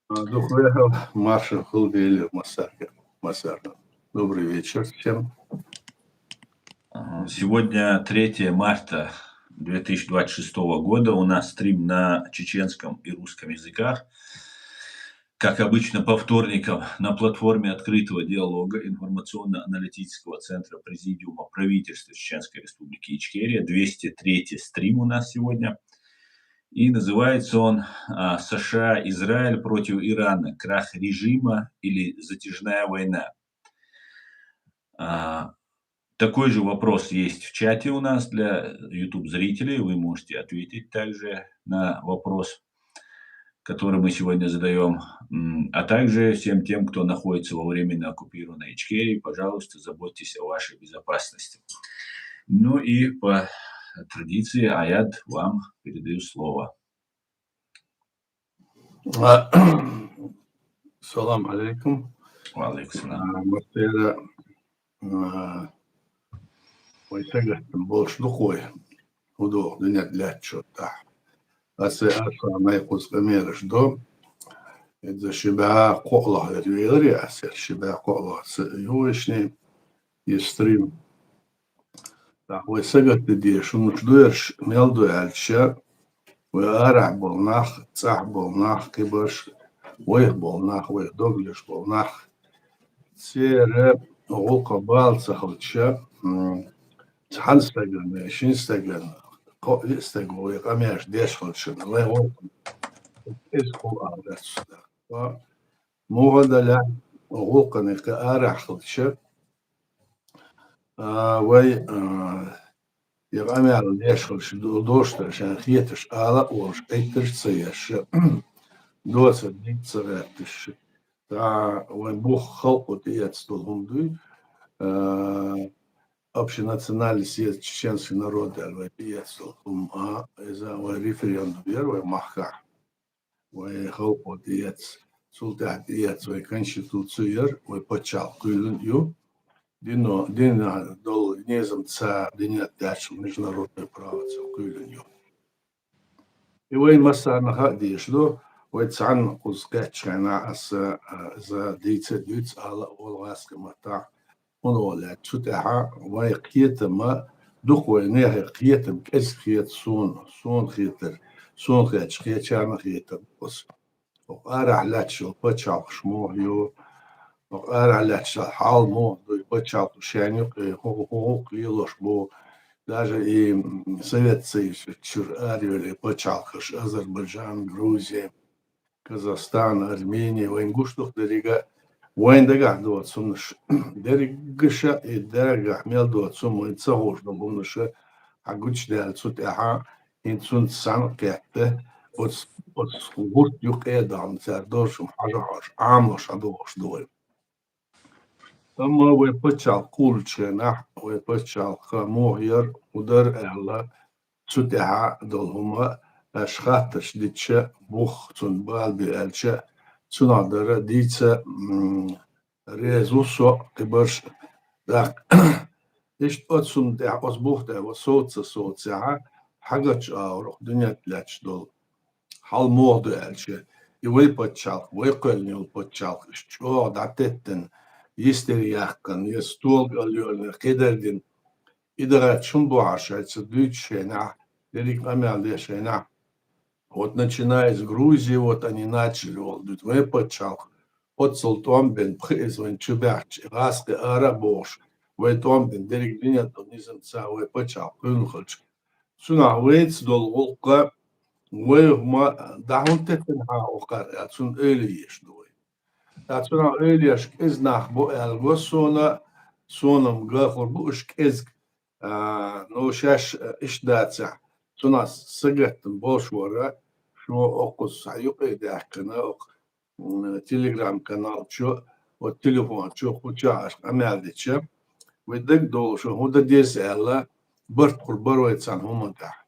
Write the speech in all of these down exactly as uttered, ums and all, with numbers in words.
А, дукха вехал, марша хилда массарга, массарна. Добрый вечер всем. Ага, сегодня третье марта две тысячи двадцать шестого года. У нас стрим на чеченском и русском языках. Как обычно, по вторникам на платформе открытого диалога информационно-аналитического центра Президиума правительства Чеченской Республики Ичкерия. Двести третий стрим у нас сегодня. И называется он а, «С Ш А, Израиль против Ирана. Крах режима или затяжная война?» А, такой же вопрос есть в чате у нас для YouTube-зрителей. Вы можете ответить также на вопрос, который мы сегодня задаем. М, а также всем тем, кто находится во временно оккупированной Ичкерии, пожалуйста, заботьтесь о вашей безопасности. Ну и по традиции, Аяд, вам передаю слово. А, салам алейкум. Ва алейкум салам. А, массера, а, вай сагаттам болуш ду-кх вай, хӀу ду-кх дуьнен тӀа лаьттачул тӀехьагӀа. Аса, аса май кхуза къамелаш ду. Иза ши бӀаь кхоъ лоаца велар я аса, ши бӀаь кхоъ лоаца ю вайшни из стрим. ТӀаккха вай сагатдеш хӀуманаш ду ераш, мел ду аьлча, вай арахь бола нах, цӀахь бола нах, кхибарш, вайх бола нах, вайх дог луш бола нах. Церан гӀулакха бала ца хилча, м, цхьан стагана, шин стагана, кхоъ-виъ стага вай къамеш деш хилча, вай гӀулакх, иза хӀу ала дац. Ткъа муха дале а, гӀулакхана кхы арахь хилча, а, вай, а, и къамел деш хилча, ду-, дош дар шайна хеташ ала а волуш, Ӏиттарш а ца еш, доцар дика ца гӀерташ, тӀаккха вайн бух халкъо тӀеэцна долу хӀума дуй, а, общенациональный съезд чеченских народов аьлла вай тӀеэцна долу хӀума, а, иза вай референдум яра вай махкахь. Вай халкъо тӀеэцна, цул тӀаьхьа тӀеэцна вай конституци яра, вай пачхьалкх кхоьллина ю. Дино, дина долу низам ца динет даьчча международное право ца кхоьллина ю. И вай массарна хаа дезаш ду, вай цхьанна кхуза кхеттачу хенахь аса, а, иза дийца а дуьйцу ала а волу гӀазкхийн маттахь, хӀунда аьлча цу тӀехь вайн кхетам а, дукха вай нехан кхетам кӀезиг хета суна, суна хетар, суна хеташ кхечарна а хетар ду оцу. ХӀокху арахь лаьтташ йолу пачхьалкхаш муха ю, хӀокху арахь лаьтташ йолу хьал муха ду, и пачхьалкхаш шайна юкъе хӀу-, хӀу-, хӀу-, хӀу-, лелош бу. Даже и, м, Совет Союз чуьра арайолу пачхьалкхаш, Азербайджан, Грузия, Казахстан, Армения, вайна гуш ду-кх деррига а, вайна дагахь доцу хӀуманаш. Дерригаш а и дагахь мел доцу хӀума вайна ца хууш долу хӀуманаш а гучудаьлла цу тӀехь, хӀинца цунца санна а кхетта, оцу, оцу гӀурт юкъе а дахана цара долуш хӀума хьажа-хьожуш, Ӏамош хьадогӀуш ду вай. Амма вай пачхьалкх кхуллучу хенахь, вай пачхьалкх муха яра, хӀун дара аьлла, цу тӀехь долу хӀума аша хаттарш дитча, бух цунна бала бе аьлча, цунах дара дийца, м, реза ву со, кхибарш. ТӀаккха иштта оцу хӀуманна тӀехь, оцу бух тӀехь вай совца-совцехь, хьагучу агӀор дуьнен тӀа лаьтташ долу хьал муха ду аьлча, и вай пачхьалкх, вай кхоьллина йолу пачхьалкх, иштта чӀогӀа дӀатеттина, йистере яьккхина, я стол кӀел йоьллина, кхидерг дина, и дагахь чун бохьуш шайца дуьйцуш хенахь, дерриг къамел деш хенахь, вот начиная с Грузии, вот они начали, олу дуьйцу, вай пачхьалкх, оццул тӀом бен, пхи иза вайн чу баьхча, гӀазкхи ара а бохуш, вай тӀом бен, дерриг дуьнен тӀе низам ца вай пачхьалкх кхоьллина хилча, цунах вайца долу гӀуллакх, вай хӀума дӀа хӀунда теттина хьан охкар аьлла, цунна ойла еш ду вай. ТӀаккха цунах ойла еш кӀезиг нах бу аьлла го суна, суна-м гахур бу уьш кӀезиг, а, ну, шаьш, а, иштта дацахь, цунах сагаттам болуш вара, шу оккхуза схьа юкъе даьккхина, оккха, м, телеграм-канал чу, вот телефон чу, кху чу аша къамел дича, вай дагадовлуш, хӀун дан деза аьлла, барт кхур бара вай цхьана хӀуманна тӀехь.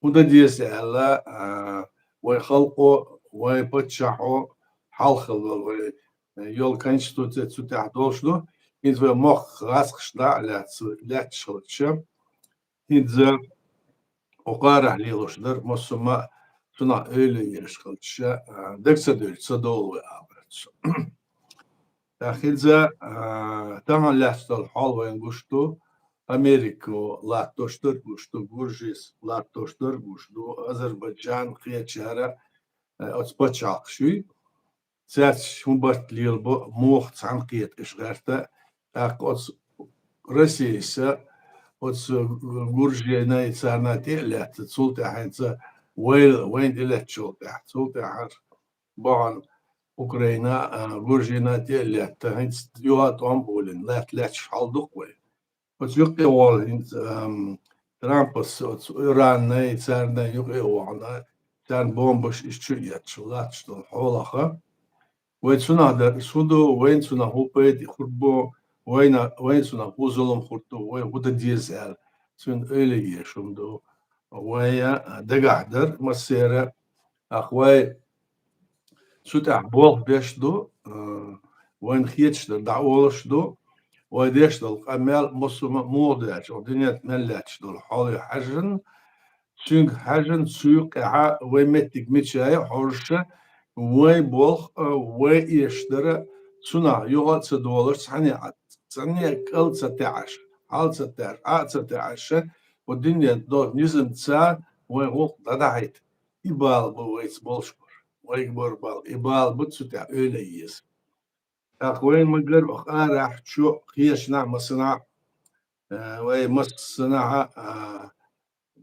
ХӀун дан деза аьлла, а, вай халкъо, вай паччахьо, хьалха вай йолу конституци цу тӀехь долуш ду, хӀинца вай мохк гӀазкхашна дӀа а лаьцна, лаьтташ хилча, хӀинца окхарахь лелош дара, массо а ма, цунах эвлаеш хилча, а, дага ца дуьйцу, ца долу вай абарца. ТӀаккха хӀинца, а, тахана лаьцна долу хьал вайна гуш ду, Америко латтош дерг гуш ду, Гуржис латтош дерг гуш ду, Азербайджан кхечара, а, оцу пачхьалкхаш юй. Цаьрца хӀун барт лелабо, муха цхьаьна кхета иш гӀерта, тӀаккха оцу Россияса, оцу гурженай царна тӀе а лаьтта, цул тӀаьхьенца вайла, вайна тӀе лаьттачул тӀаьхьа, цул тӀаьхьа бахьана Украина, а, гуржина тӀе а лаьтта, хӀинца юха тӀом а болийна, лаьтта лаьтташ хьал ду-кх вай. Оцу юккъе вахана хӀинца, ам, Трампас оцу Ираннай, царнай юккъе а вахана, царна бомбаш иш чу а етташ, латташ долу хьолаха. Вай цунах дара, ис хӀун ду, вайна цунах хӀун пайда хургбо, вайна, вайна цунах хӀун зулам хургду, вай хӀун дан деза аьлла, цуьнан эвлаеш хӀума ду. Вай, а, дагахь дара массера, ах, вай цу тӀехь болх беш ду, а, вайна хеташ дар дӀаолуш ду, вай деш долу къамел массо а муха ду аьлча, дуьнен тӀе мел лаьтташ долу хьоле хьаьжжина, цуьнга хьаьжжина, цу юккъехьа вай меттиг мича я хьожуша, вай болх а, вай эшаш дара цунах юха а ца долуш, цхьанне а, цхьанне а кӀал ца таьӀаш, хьал ца таьӀаш, Ӏа а ца таьӀаш, ва дуьнен долу низамца вай гӀуллакх дӀадахьийта. И бала бу вайца болуш бара. Вайга бара бала. И бала бу цу тӀехь эвла еза. ТӀаккха вайна ма-гарра оха арахь чу хешна а, массанхьа а, э, вай массанхьа а, э,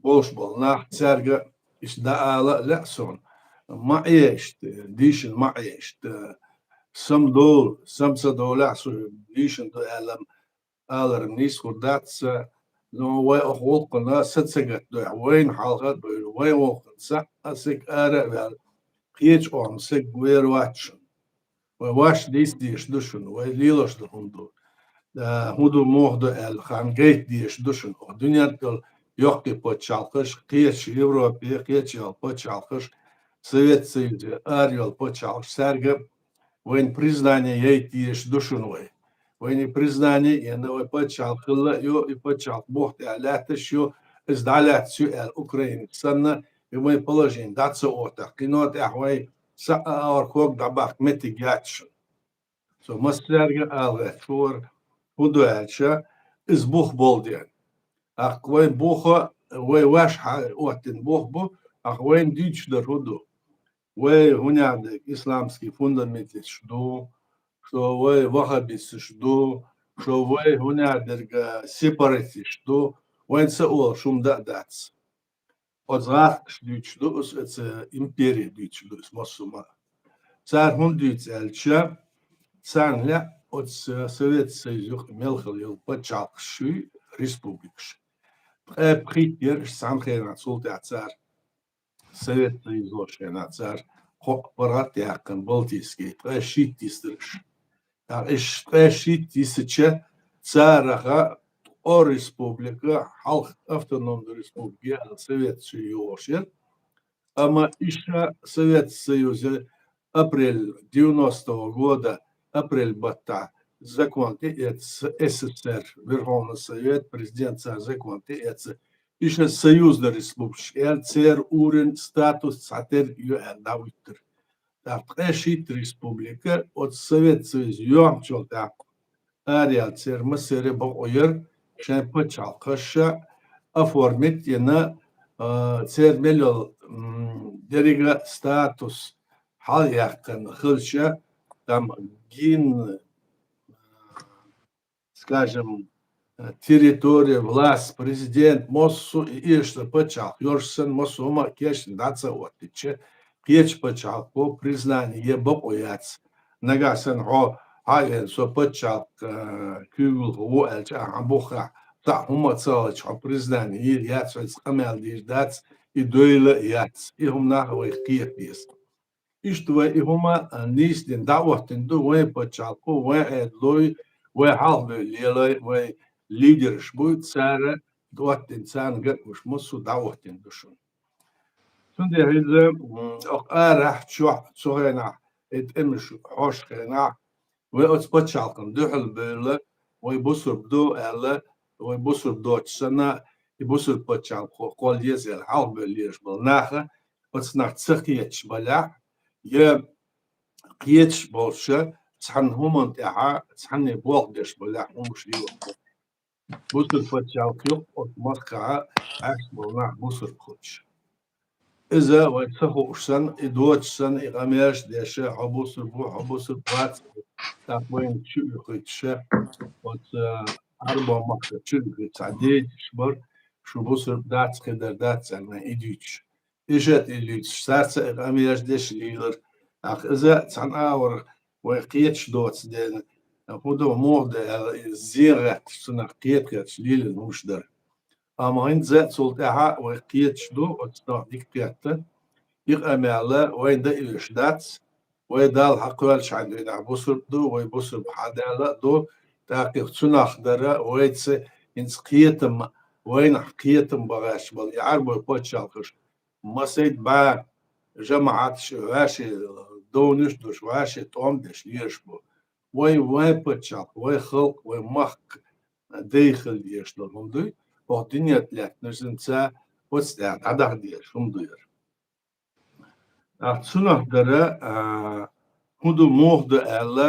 болуш болу нах, цаьрга иштта дӀаала а лаьа суна. Ма Ӏе иштта, дийшина ма Ӏе иштта, самадовла, сама ца довлахь, со дийшина ду аьлла, алар нийса хир дац, но вай оха гӀуллакхана са ца гатдойхьа, вайна хьалха а бевлла, вай гӀуллакхана цхьа а саг ара а ваьлла, кхечу къоман саг вер вац шуна. Вай ваьш дийца дезаш ду шуна, вай лелош ду хӀума ду. А, хӀун ду, муха ду аьлла, хан гайта дезаш ду шуна. Оха дуьнен тӀе йолу йоккхий пачхьалкхаш, кхечу Европе, кхечу йолу пачхьалкхаш, Совет Союзе ара йолу пачхьалкхаш, цаьрга вайна признание яйта дезаш ду шуна вай. Вайна и признание а енна, вай пачхьалкх хилла а ю, и пачхьалкх бух тӀехь лаьтташ ю, иза дӀалаьцна ю аьлла, Украина санна, и вайн положение дӀа ца оттахь, кхино тӀехь вай са а, а, ког дӀабахка меттиг яц шуна. Со массаьрга а ала гӀерташ вара, хӀун ду аьлча, иза бух болу дела. Ахка вайн буха, вай ваьш хьаоттина бух бу, ахка вайна дуьйцуш дара хӀун ду. Вай хӀунех дерг исламский фундаменталисташ ду, что вай ваххабисташ ду, что вай хӀунех дерг, а, сепаратисташ ду, вайна са олуш хӀума дан а дац. Оцу гӀазкхаша дуьйцуш ду, ас оцу империя дуьйцуш ду, ас массо а ма. Цара хӀунда дуьйцу аьлча, царна лаьа оцу Совет Союз юкъа мел хилла йолу пачхьалкхаш шуй, республикаш. Ткъе пхийтта яра уьш цхьана хенахь, цул тӀаьхьа цара Совет Союз волчу хенахь цара кхо паргӀат а яьккхина, Балтийский, ткъе шийтта йистира уьш. ТӀаккха уьш ткъе шийтта йисича, цараха ткъо республика, хьалха автономный республика аьлла, Совет Союз йогӀуш яра. Амма иштта Совет Союзе апрель девяностого года, апрель баттахь закон тӀеэцна, СССР, Верховный Совет, президент цара закон тӀеэцна, иштта союзный республикаш аьлла, церан уровень, статус цхьатерра ю аьлла, дӀахӀуьттура. ТӀаккха ткъе шийтта республика оцу Совет Союз йоьхначул тӀаьхьа араяьлла церан массеран бакъо яра, шайн пачхьалкхаша оформить йина, а, церан мел йолу, м, деррига статус хьалаяьккхина хилча, там гимн, скажем, э, территория, власть, президент, массо а и эшна пачхьалкх йолуш санна, массо а хӀума кечдина дӀа ца оттича, кхечу пачхьалкхо признание е бакъо яц. Нагахь санна хьо хьаена со пачхьалкх, э, куьйгалхо ву аьлча, ахьа бухахь, цхьа хӀума а ца хилча, хьо признание йийр яц, хьоьца къамел дийр дац, и дойла а яц. И хӀума нах а вайх кхета деза. Иштта вай и хӀума, а, нийсдина дӀаоттина ду, вайн пачхьалкхо, вайн Ӏедало, вай хьалхабевлла лелай, вай лидераш буй, цара оттина, царна ган а гуш, массо а дӀаоттина ду шуна. Цундела хӀинца, м, оха арахь, чохь, цу хенахь, и тӀемаш хьош хенахь, вай оцу пачхьалкхана дуьхьал бевлла, вай бусурба ду аьлла, вай бусурба доцуш санна, и бусурба пачхьалкхо кхолла еза аьлла, хьалхабевлла лелаш болу наха, оцу нах ца кхеташ балахь, я кхеташ болуша цхьана хӀуманна тӀехьа цхьанне болх деш балахь хӀумаш лело. Бусург пачхьалкх юкъа оцу махкахьа Ӏаш болу нах бусург хуьлуш. Иза вай ца хууш санна, и доцуш санна, и къамелаш деша, хьо бусург бу, хьо бусург вац, тӀаккха вайна чу уьхуьйтуша, оцу Ӏарбо махка чу уьхуьйту цхьа дедаш бара, шу бусург дац, кхидар дац аьлла, и дуьйцуш. Ишат и луьйцуш, царца и къамелаш деш лийлар. Ах иза цхьана агӀор вай кхеташ доцу дена, хӀун ду, муха ду аьлла, и зен гӀетташ, цунах кхета-кхеташ лийлина хӀумаш дара. Амма хӀинца цул тӀаьхьа вай кхеташ ду, оцу нах дика кхетта. И къамел вайна дан оьшуш дац, вай Далла хьакхоьллачхьана дуьйнахь бусург ду, вай бусург хьадаьлла а ду, тӀаккха цунах дара, вайца хӀинца кхетам, вайнахь кхетам бахьаш болу и Ӏарбой пачхьалкхаш, масайт бӀе жамаӀаташ ваьший довнаш а душ, ваьший тӀом а деш лелаш бу. Вай, вай пачхьалкх, вай халкъ, вай махка дайхала дезаш долу хӀума дуй, оха дуьнен тӀе лаьттинарш хӀинца оцу тӀехь дӀадаха дезаш хӀума ду яра. Ах цунах дара, а, хӀун ду, муха ду аьлла,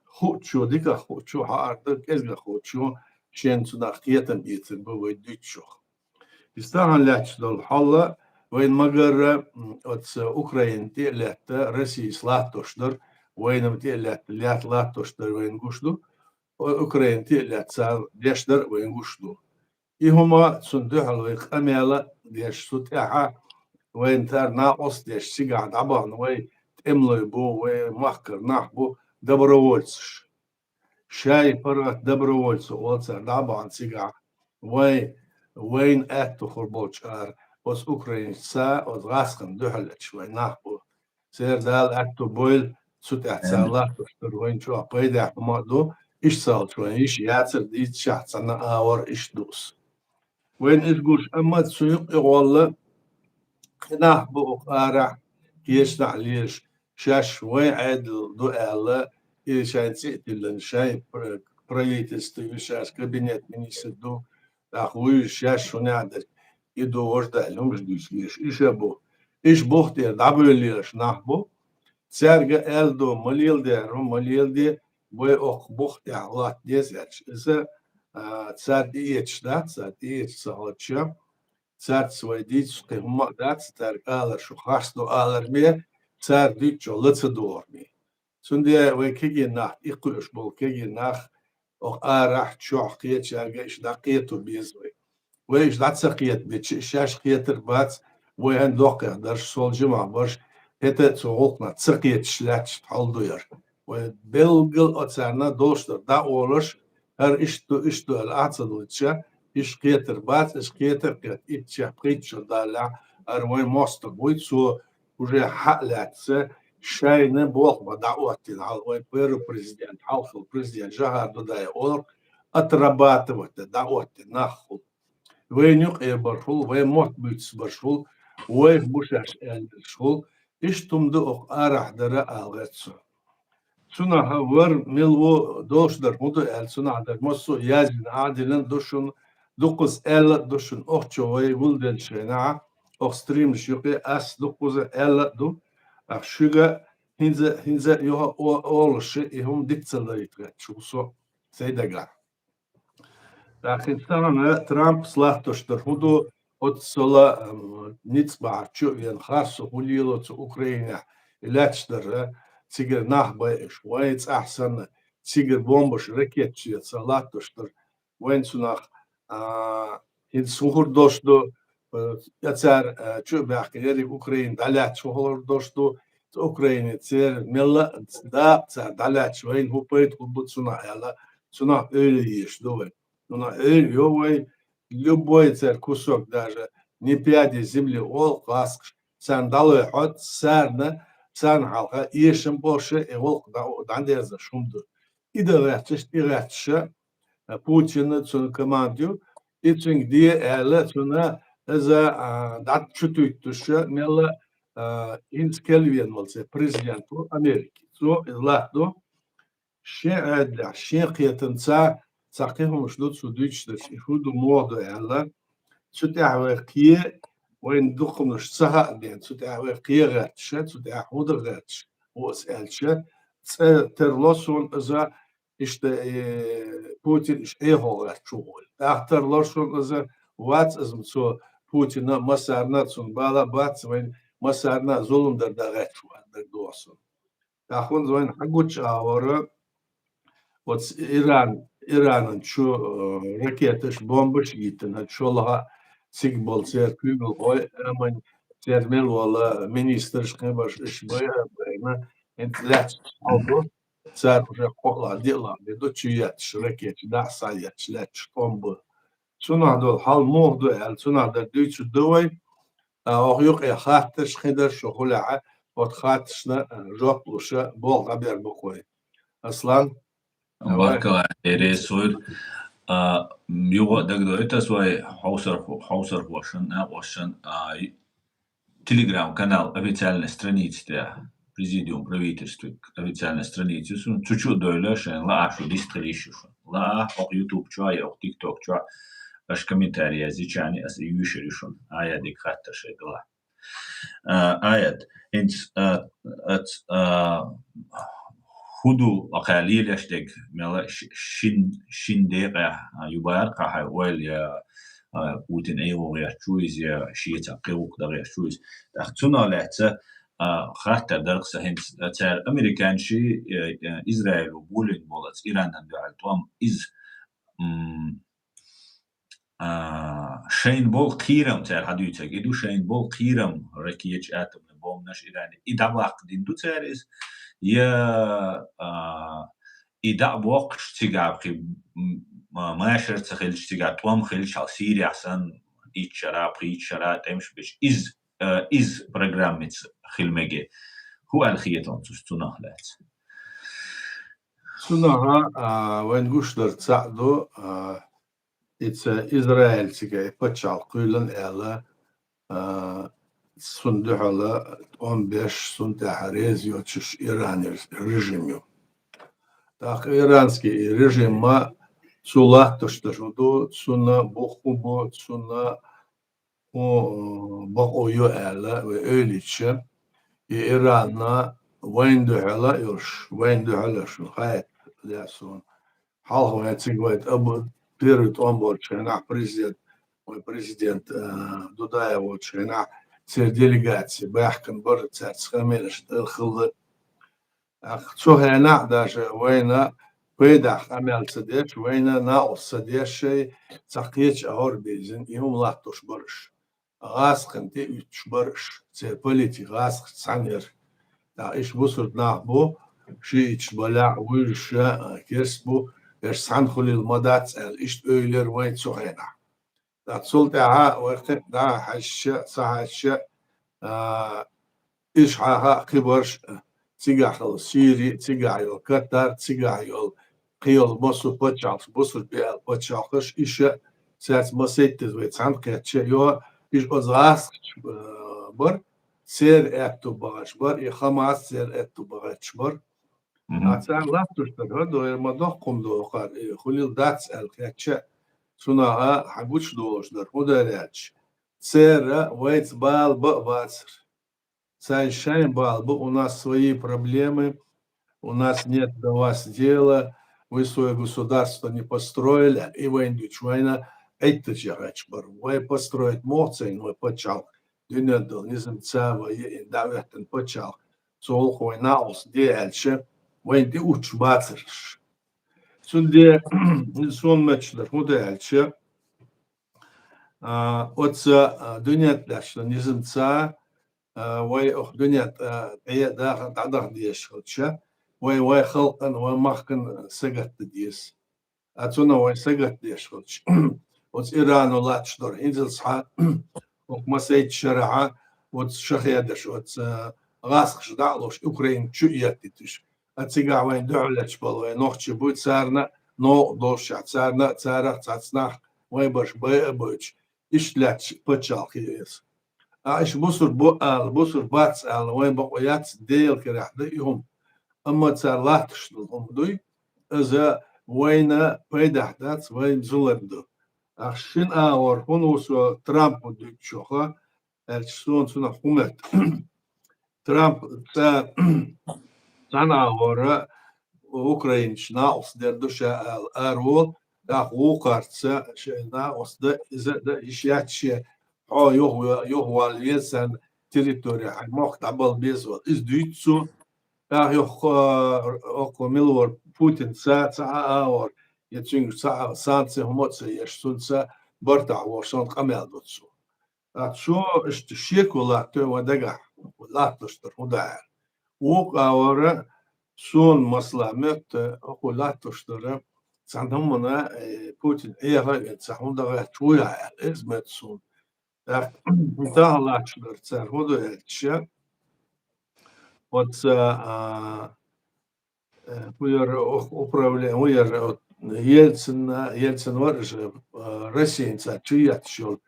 хуучо, диках хуучо хьаар ду, кӀезгах хуучо шен цунах кхетам бийцар бу вай дуьйцучух. И стагана лаьтташ долу хьал вайн магарра, м, оцу Украина тӀе а лаьтта, Россис латтош дара, вайна тӀе а лаьтта, лаьтта латтош дара вайна гуш ду, Украина тӀе а лаьтта цара деш дара вайна гуш ду. И хӀума цунна дуьхьал вай къамел а деш, цу тӀаьхьа вайна цара накъост деш, цигахь дӀабахана вай тӀемалой бу, вай махкара нах бу, добровольцаш. Шай паргӀат добровольцы олу цара дӀабахана цигахь, вай, вайна аьтто хур болчу ара, оцу украинцаша, оцу гӀаскхана дуьхьал лаьтташ вай нах бу. Церан Дала аьтто бойла, цу тӀехь цара латтош дара вайна чохь пайдехь хӀума а ду, иштта ца хилча вайн йиш яцара дийцичахь цхьана агӀор иштта ду ас. Вайна иза гуш, амма цу юкъа гӀолла кхин нах бу оха арахь кхечанхьа лелаш, шаьш вайн Ӏедал ду аьлла, и шайн цӀе а тиллина, шайн пр-, правительство ю, шаьш кабинет министр ду, тӀаккха вуьйш шаьш хӀунда дерг и ду, важа даьлла хӀумаш дуьйцу лелаш. Иша бу. Иша бух тӀера дӀабевлла лелаш нах бу. Цаьрга аьлла ду, ма леладе, ма леладе, вай оккха бух тӀехь латта деза аьлча. Иза, а, цара тӀеэцаш дац, цара тӀеэцаш ца хилча, цаьрца вай дийцуш кхин хӀумма а дац, цаьрга алар шу харц ду алар ме, цара дуьйцучух ла ца догӀур ме. Цундела вай кегий нах, и кхуьуш болу кегий нах, оха арахь, чохь кхечаьрга иштта дӀакхето беза вай. Вай иштта дӀа ца кхетабича, шаьш кхетар бац, вай хӀан доккхех дарш, сол жимахь барш, хӀета а цу гӀуллакхна ца кхеташ лаьтташ хьал ду яра. Вай белггал а царна долуш дар дӀа а олуш, хӀара иштта ду, иштта ду аьлла, ахь ца дуьйцуча, иштта кхетар бац, иштта кхетар кхетта, итт шо, пхийтта шо даллехь, хӀара вайн мостагӀ вуй, цо уже хьа а лаьцна, шайна болх бан дӀаоттина хьал, вайн первый президент, хьалхара президент Жохар Дудаев олу, отрабатывать дан дӀаоттина нах хуьлу. Вайн юкъе бархӀул, вайн мотт буьйцуш баршхул, вайх бу шаьш аьлларшхул, иштта хӀума ду оха арахь дара ала гӀерта со. Цунах вара мила ву долуш дар хӀун ду аьлла, цунах дар массо а яздина, Ӏадиллина ду шуна, дуккхаза аьлла а ду шуна, охчо вай гулделлачу хенахь, оха стримаш юкъе ас дуккхаза аьлла а ду, ах шуьга хӀинца, хӀинца а юха о-, олуш и хӀума диц ца лайта гӀерташ ву со, сайн дагахь. ТӀаккха хӀинца тахана Трампас латтош дар хӀун ду, оццула, ам, ницкъ бахьарчу а вена, харцо хӀун лело цу Украинехь, и лаьтташ дара, цигара нах байъаш, вайн цӀахь санна, цигара бомбаш, ракеташ эца латтош дар, вайн цунах, а, хӀинца хӀун хир долуш ду, э, я цара, э, чу а баьхкина, ерриг Украина дӀалаьтташ хӀун хир долуш ду, цу Украине церан мелла а дакъа цара дӀалаьтташ, вайна хӀун пайда хир бу цунах аьлла, цунах ойла еш ду вай. Цунах ойла йо вай, любой церан кусок, даже не пяди земли олу гӀаскхаш, царна дӀалой хьо, царна, царна хьалха эшам болуша, и гӀуллакх дӀа-, дӀадерзаш хӀума ду. И дан гӀерташ, и гӀерташа, а, Путинна, цуьнан команда ю, и цуьнга де аьлла, цунна иза, а, дӀа чу туьйттуша, мелла, а, хӀинца кел вена валла церан президент ву Америки. Цо иза латтаду. Шен Ӏедалехь, шен кхетамца цхьа кхин хӀумаш ду цо дуьйцуш дерш, и хӀун ду, муха ду аьлла, цу тӀехь вай кхе, вайн дукханаш ца хаъ бен, цу тӀехь вай кхегӀерташ, цу тӀехь хӀу дан гӀерташ, оас аьлча, цӀе тарло сона иза, иштта, э, Путин иш Ӏехо гӀерташ ву гӀолла. ТӀаккха тарло сона иза, вац иза цо Путина, массарна цун бала бац, вайн массарна зулам дар да гӀерташ вац, дагадоагӀа сона. ТӀаккха вайн хьагуча агӀора, оц Иран, Иранан чу, э, ракеташ, бомбаш йиттина, чолха цига бола церан куьйгалхой, аман церан мел вола министраш, кхин барш, иш бай-, байна, хӀинца лаьцна хьал ду, цара уже кхоъ-лахь, диъ-лахь де ду, чу етташ ракеташ, дӀа а схьаетташ, лаьтташ тӀом ба. Цунах дола хьал муха ду аьлла, цунах дар дуьйцур ду вай, а, оха юкъе хаттарш, кхин дара шо хулехьа, оцу хаттаршна, а, жоп луша, болх дӀабер бу-кх вай. Аслан? Баркалла, Эрес вуйр. А, юха а дагадоуьйту ас вай хьовсар-, хьовсархошан, накъошан, а, и-, Telegram-канал официальная страница тӀехь, Президиум правительства официальная страница, цу чу а дойла, шайн лаахь шу дистхила йиш ю шуна. Лаахь, оха YouTube чохь я оха TikTok чохь, аша комментарий язйича а ас и йуьйшур ю шуна, Аят дика хаттар шайн далахь. А, Аят, хӀинца, а, ац, а, хӀу ду, акхаьллий леш дерг, мела ш-, шин, шин декъехь, а, ю бара кхахьай ойла я, а, Путин Ӏехо гӀерташ ву иза, я шеца кхин вукху дан гӀерташ ву иза. ТӀаккха цунах лаьцна, а, хаттар дара-кх сан хӀинца, а, цара американций, э, э, Израило болийна болу аца Иранан дуьхьал тӀом иза, м, а, шайна болу кхерам, цара хьадуьйцург, и ду шайна болу кхерам, ракеташ, атомный бомбанаш Иране. И дӀабаккха дина ду цара иза, я, а, и дӀа а боккхуш, цигахь кхин, м, ма-, машар ца хилча, цигахь тӀом хилча, хьал Сирехь санна, итт шара, пхийтта шара тӀемаш беш, иза, а, иза программица хила меге. ХӀу аьлла хета хьуна цу-, цунах лаьцна? Цунах, а, вайн гуш дар цхьаъ ду, а, и ца Израиль цига и пачхьалкх кхоьллина аьлла, а, цунна дуьхьала тӀом беш, цунна тӀехь реза йоцуш Иран режим ю. ТӀаккха иранский и режим ма цу латтош дерш хӀу ду, цунна бух хӀу бу, цунна хӀу, э, бакъо ю аьлла, вай ойла йича, и Иранна вайна дуьхьала йолуш, вайна дуьхьала йолуш, хаьттира суна. Хьалха вай цига вай тӀе а бу-, первый тӀом болчу хенахь президент, вай президент, э, Дудаев волчу хенахь церан делегаци баьхкина бара, цаьрца хамелаш дара хилла. ТӀаккха цу хенахь даже вайна пайдехь къамел ца деш, вайна накъост ца деш шай, цхьа кхечу агӀор бирзина, и хӀума латтош бара уьш. ГӀазкхана тӀеуьттуш бара уьш, церан политика гӀазкхашца цхьаьна яра. ТӀаккха уьш бусург нах бу, шииташ балахь, вуьйжуш а, керст бу, уьш цхьаьна хуьлийла ма дац аьлла, иштта ойла яра вайн цу хенахь. ТӀаккха цул тӀаьхьа вай кхин дӀа а хьаьжча, ца хьаьжча, а, уьш хьаха а кхибарш, а, цигахь йолу Сири, цигахь йолу Катар, цигахь йолу кхин йолу массо а пачхьалкхаш, бусург бу аьлла пачхьалкхаш, иша цаьрца масийттаза вай цхьаьна кхетча, йо, иша оцу гӀазкхаша, а, бара, церан аьтту бахарш бара, и Хамас церан аьтту бахарш бара. Мгм. А цара латтош дара, хӀара дойр ма доккхум дохар, и хуьлийла дац аьлла кхетча, цунах а хьан гучудолуш дара, хӀун дара аьлча, церан вайца бала бан а бацара. Цайн шайн бала бу, у нас свои проблемы, у нас нет до вас дела, вы своё государство не построили, и вайн дуьйцуш вайна Ӏиттачу яхачу бара. Вай построить мохцайн, вай пачхьалкх, дуьнен долу низам ца вай, и дӀахӀоьттина пачхьалкх, цо гӀуллакх вайн накъост де аьлча, вайн тӀеуьттуш бацарш. Цундела, суна метташ дара, хӀун ду аьлча, а, оцу, а, дуьнен тӀехь низам ца, а, вай оха дуьнен тӀе, а, тӀе даха, дӀадаха дезаш хилча, вай, вай халкъан, вай махкан сагатдан деза. А цунах вай сагатдеш хилча, оцу Ирано латташ дара хӀинцалц хьан, оха масейтта шарахьа, оцу шахедаш, оцу, а, гӀазкхаша дӀа а луш, Украина чу а еттийтуш. А цигахь вайн дуьхьаллечу бала вай нохчий буй, царна а новкъа долушехь, царна а, царах а цхьацца нах вайн барш бай а бойтуш, иштта лаьтташ пачхьалкх ю иза. А иша бусург бу ала, бусург бац ала, вайн бакъо яц, Делан карахь ду и хӀума. Амма цара латташ долу хӀума дуй, иза вайна пайдехь дац, вайна зулам ду. Ахь шина агӀор хӀун ву со Трампа дуьйцучуха, аьлча, суна цунах хӀу моьтту. Трамп ца цхьана агӀора Украинаш накъост дер ду ша аьлла араволу, тӀаккха вукхарца шайн накъост дан, иза а дан йиш яц шен, хьо юха, юхавала веза царна территори, хьайн мохк дӀабала беза вала. Иза дуьйцу цо. ТӀаккха юха, а, окхо мила вара Путинца цхьа а агӀор, я цуьнга цхьа а санкци хӀума а ца еш, цунца бартахь волуш санна къамел ду цо. ТӀаккха цо иштта шеко латтош вайн дагахь, латтош дара хӀун дан аьлла. Вукху агӀора суна масала моьтту, хӀу латтош дара, цхьана хӀумана, э, Путин Ӏеха а вина, цхьа хӀун дан гӀерташ вуй хьан аьлла, иза моьтту суна. ТӀаккха даха латтош дара цара хӀун ду аьлча, оцу, а, э, хӀун яра, ух-, управление, хӀун яра, вот, Ельцин, Ельцин вара, э, Россияца чу етташ йолу.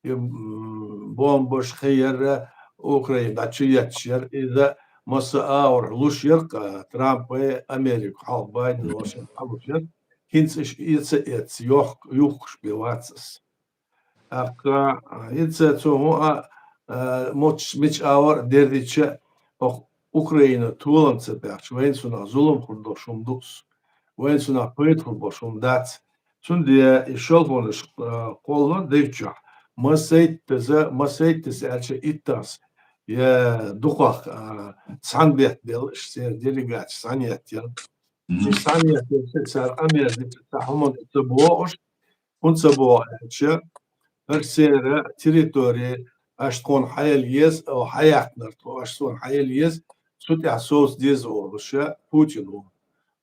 И, м, бомбаш хи яра, Украина дӀа чу етташ яра. Иза масса агӀор луш яра, а, Трампа, Америка, хьалха Байден волчу хьалуш яра. ХӀинца иша эца, эца, йохк-, юхкуш бен вац ас. ТӀаккха, а, хӀинца цо хӀун а, а, муч-, мича агӀор а деррича, оху Украина толам ца баьхча, вайна цунах зулам хир долуш хӀума ду ас. Вайна цунах пайда хир болуш хӀума дац. Цундела и шалхонаш, а, кхолло девччохь. Масайттаза, масайттаза аьлча иттас, я дукхах, а, цхьаьна бетта белла, иштта церан делегаци цхьаьна еттера. Мгм. Цхьаьна еттера, цара къамел дича, цхьа хӀуманна ца бохуш, хӀунда ца боху аьлча, хӀара церан территори аша тхуна хьаелла еза, о, хьаяьккхинарг тхо аша суна хьаелла еза, цу тӀехь совца деза олуш Путин ву.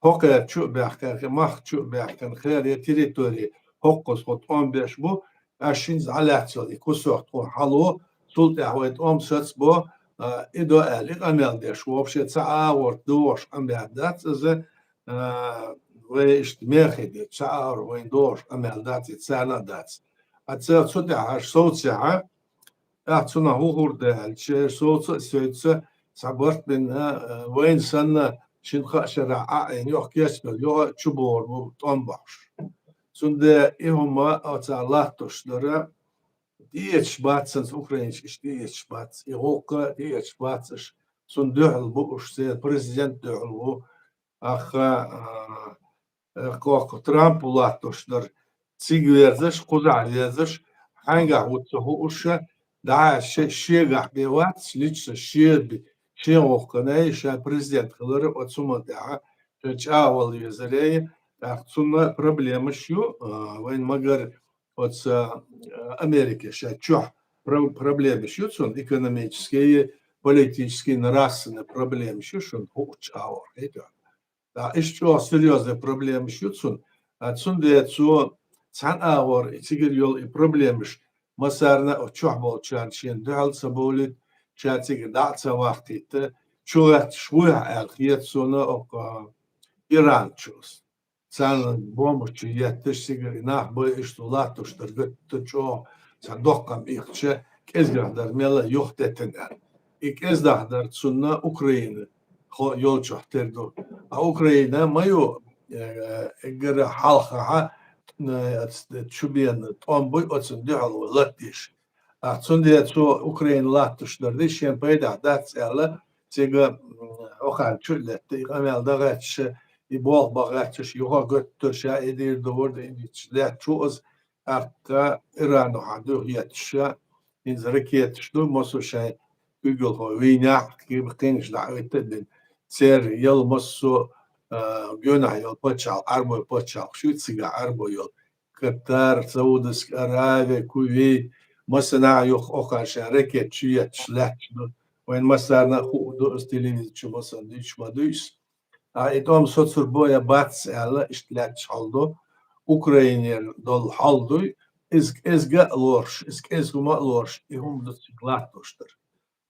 ХӀокхара чу а баьхкина, мах чу а баьхкина, хӀара я территори хӀокхуза хӀу тӀом беш бу, аша хӀинца дӀалаьцна и кусок тхуна хьало, цул тӀаьхьа вай тӀом сацбо, а, и до аьлла, и къамел деш ву. Вообще цхьа агӀор догӀуш къамел дац иза, а, вай иштта мехий де, цхьа агӀор вайн догӀуш къамел дац, и царна а дац. А ца-, цу тӀехь аша совцехьа, тӀаккха цунах хӀун хир ду аьлча, совца а соьца, цхьа барт бина, а, вайна санна, шина-кхаа шарахь Ӏа а Ӏийна, юха кечбелла, юха а чубогӀур бу тӀом бохьуш. Цундела и хӀума оцара латтош дара, тӀеэцаш бац санна, украинаш иштта тӀеэцаш бац, и гӀуллакх а тӀеэцаш бац аша. Цунна дуьхьал бу уьш, церан президент дуьхьал ву. Аха, а, кхокху Трампа латтош дара, цига верзаш, кхузахь верзаш, хьаьнгахь ву ца хууш, дӀа ше-, шегахь бен вац, лично шен би-, шен гӀуллакхана ша президент хилар, оцу хӀуманна тӀехь ша чӀагӀвала везара, тӀаккха цунна проблемаш ю, а, вайн магар оцу, а, Америка ша чохь про-, проблемаш ю цунна, экономические, политические, нравственные проблемаш ю шуна хуучу агӀор, хӀета. ТӀаккха иштта чӀогӀа серьёзная проблемаш ю цунна. А цундела цо цхьана агӀор и цигара йолу и проблемаш массарна а чохь болчарна шена дуьхьал ца бовлийта, ша цигара дӀа а ца вахийтта, чу гӀетташ вуй хьан аьлла хета суна окху Иран чу. Царна бомбаш чу етташ, цигара и нах бай иштта латтош дара гуттар а чӀогӀа, цхьа доккха къам ихча, кӀезгах дар мелла юхатеттина аьлла. И кӀезгах дар цунна Украина хо-, йолчохь тера ду. А Украина ма ю, э, эггара хьалхахьа, э, ац-, чубена тӀом буй, оцунна дуьхьал вай латдеш. А цундела цо Украина латташ дар ди, шен пайдахь дац аьлла, цига, м, охьан чу а летта, и къамел дан гӀерташ, и болх бан гӀерташ, юха гуттар ша и дийр ду, ворда и дийцаш лаьтташ ву иза, тӀаккха Ирано хьан дуьхьа етташ, хӀинца ракеташ ду, массо а шайн куьйгалхо вийнехь, кхин-, кхинаш дӀа а витта а бина. Церан ял массо а, а, гоьнахь йолу пачхьалкх, Ӏарбой пачхьалкх шу, цигахь Ӏарбой йолу Катар, Саудовская Аравия, Кувейт, массанхьа юха охьа шайн ракет чу етташ лаьтташ ду. Вайн массарна а хуур ду, иза телевизор чу массарна дуьйцуш ма дуьйцу. А и тӀом соцур бу я бац аьлла, иштта лаьтташ хьал ду. Украинера долу хьал дуй, иза кӀезга а лоруш, иза кӀезга хӀума а лоруш, и хӀума ду цига латтош дара.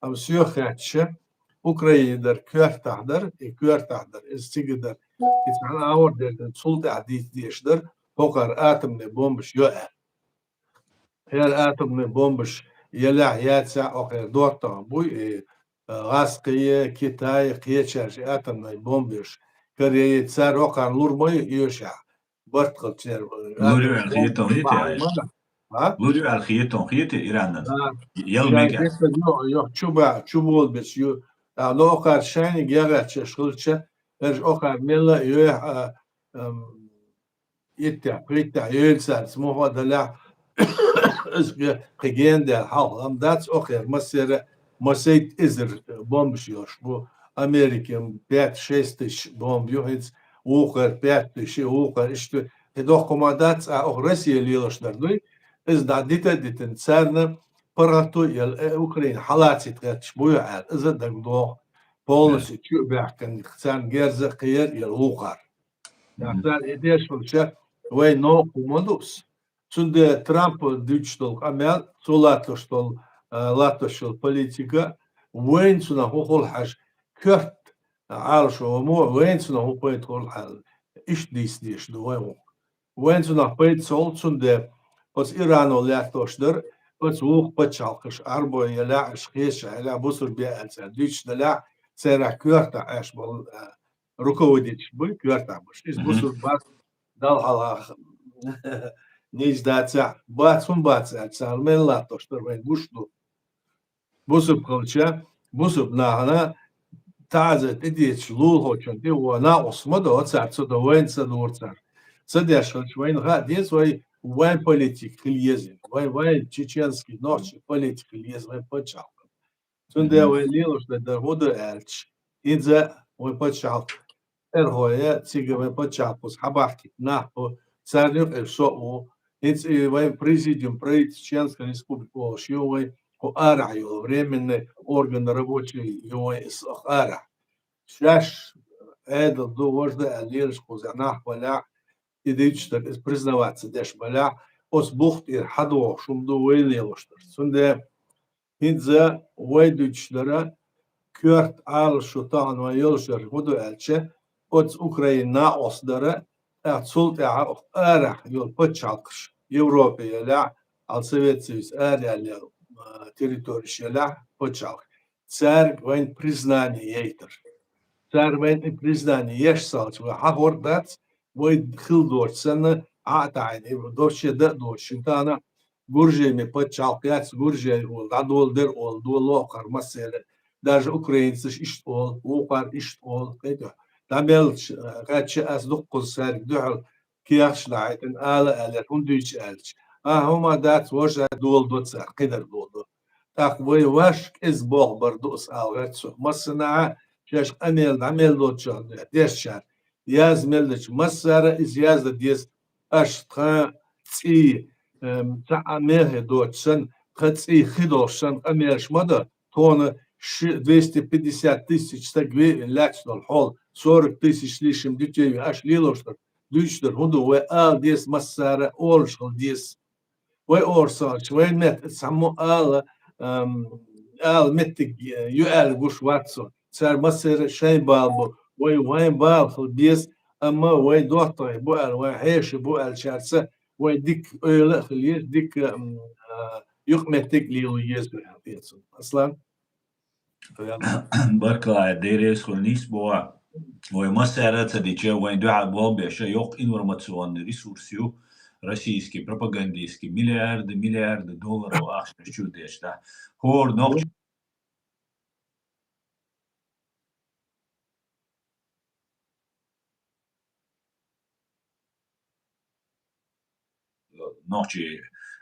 Амма соьга хаьттича, Украина дара коьртахь дара, и коьртахь дара, иза цига дара, и цхьана агӀор дерг дара, цул тӀаьхьа дийца дезаш дара, хӀокхара атомный бомбаш йо аьлла. ХӀара атомный бомбаш елахь яцахь, охьера доттагӀа буй, и, а, гӀазкхий, Китай, кхечаьрша атомный бомбаш, Корея, цара хӀокхарна лур ма ю оьшахь. Барт хилча нерван. Лур ю аьлла, хеталгӀа, хеталгӀа. А? Лур ю аьлла хетон, хетий Иранан? А. Ял Шай мега. Беса ю, ю, чуба, чубол бес ю. А, но охар шайни гягача шулча, эрж охар мела ю, а, ам, иття, хитя, ю цар, смуха даля, из ге, киген да, хал, ам дац охер, масера, масейт изер бомб шиош, бу Америкин пять-шесть тысяч бомб ю, хиц, ухар пять тысяч, ухар, иште, и дохкома дац, а ох Россия лилош дар дуй, из да дита дитин, царна паргату ел, э, Украин халацит гатш буй аьл, из а даг дох, полностью чу бяхкан, царна герза кхер ел ухар. Мгм. Цар и деш валча, вай но кумадус. Цунде Трамп дуьч дол къамел, цо латтош дол, э, латтош дол политика, вайн цуна хухул хьаж, кёрт, Ӏалашо мо, вайн цунах хӀун пайда хул аьлла, иштта дийца дезаш ду вай гӀуллакх. Вайн цунах пайда ца хул, цундела оцу Ирано лаьтташ дара, оцу вукху пачхьалкхаш Ӏарбой елахь, аша кхечахь елахь, бусурбе аьлла цара дуьйцуш далахь, церах коьртахь Ӏаш болу, а, руководитель буй, коьртахь баш. Иза Мгм. бусурба бац, Далла хьалха нийса дацахь, бац хӀун бац аьлла, цара мел латтош дара вайн гуш ду. Бусург хилча, бусург нахана таӀзар тӀедеъча лулахочун тӀе вон накъост ма до, цара ца до, вайна ца дора цара. Ца деш хилча, вайна хаа деза, вай, вайн политика хила еза. Вай, вайн чеченский, нохчий политика хила еза, вайн пачхьалкх. Цундела Мгм. вай лелош дар хӀун ду аьлча, иза вайн пачхьалкх эрхой, цига вайн паччахьалкхас хьабахкийта нах бу, царна юкъера со а ву. ХӀинца и вайн президиум правительства Чеченской Республики олуш ю вай, кху арахь йолу временный орган рабочий ю вай иза арахь. Шаьш Ӏедал ду, важа да аьлла лелаш кхузахь нах балахь, и дуьйцуш дара, иза признаваться деш балахь, оцу бух тӀера хьадогӀуш хӀума ду вай лелош дара. Цундела ХӀинца вай дуьйцуш дара, коьрта Ӏалашо тахана вайн йолуш дара хӀун ду аьлча, оцу Украина накъост дара, тӀаккха цул тӀаьхьа арахь йолу пачхьалкхаш, Европе елахь, хьал Совет Союз ара яьлла, а, территореш елахь пачхьалкх. Цаьрга вайн признание яйтар. Цара вайн и признание еш ца хилча, вай хьахор дац, вай хила доцуш санна, Ӏа а таӀийна, и вообще дан а доцуш, шун тахана Гуржиме пачхьалкх яц, гуржей олу, дӀадоладер олу, долу лохар массеран. Даже украинцаш иштта олу, вукхар иштта олу, кхетахь. ДӀабелча, кхаьчча ас дуккхуза цаьрга дуьхьал кехаташ дахьийтина, ала аьллера, хӀунда дуьйцу аьлча. А, хӀума дац, важа доладо цара, кхидара доладо. ТӀаккха вай ваш кӀезиг болх бар ду ас ала гӀерта цо. Массанхьа шаьш къамел, дӀамел доцучохь дешчара. Язда мел дечу массара иза яздан деза. Аша тхан цӀий, эм, цхьа а мехе доцуш санна, тхан цӀий хи долуш санна, къамелаш ма дан, тхуна ши-, двести пятьдесят тысяч стаг ве-, лаьцна долу хьол, сорок тысяч с лишним детей ве, аша лелош дара, дуьйцуш дара, хӀун ду, вай ала деза массара, олуш хила деза. Вай орсалча, вай метта цхьаммо ала, ам, ала меттиг ю аьлла гуш вац со. Цара массеран шайн бала бу. Вай вайн бала хила беза, амма вай доттагӀий бу аьлла, вай хьеший бу аьллачаьрца, вай дика ойла а хила еза, дика, ам, а, юкъаметтиг а лело еза вай аьлла тӀе цунна. Аслан? Баркалла, Дела реза хуьлда нийса боху. Вай массара а ца дича, вайн дуьхьал болх беш, йоккха информационный ресурс ю, российский, пропагандистский, миллиарды, миллиарды долларов ахча чу деш, да. ХӀора нохчи нохчий,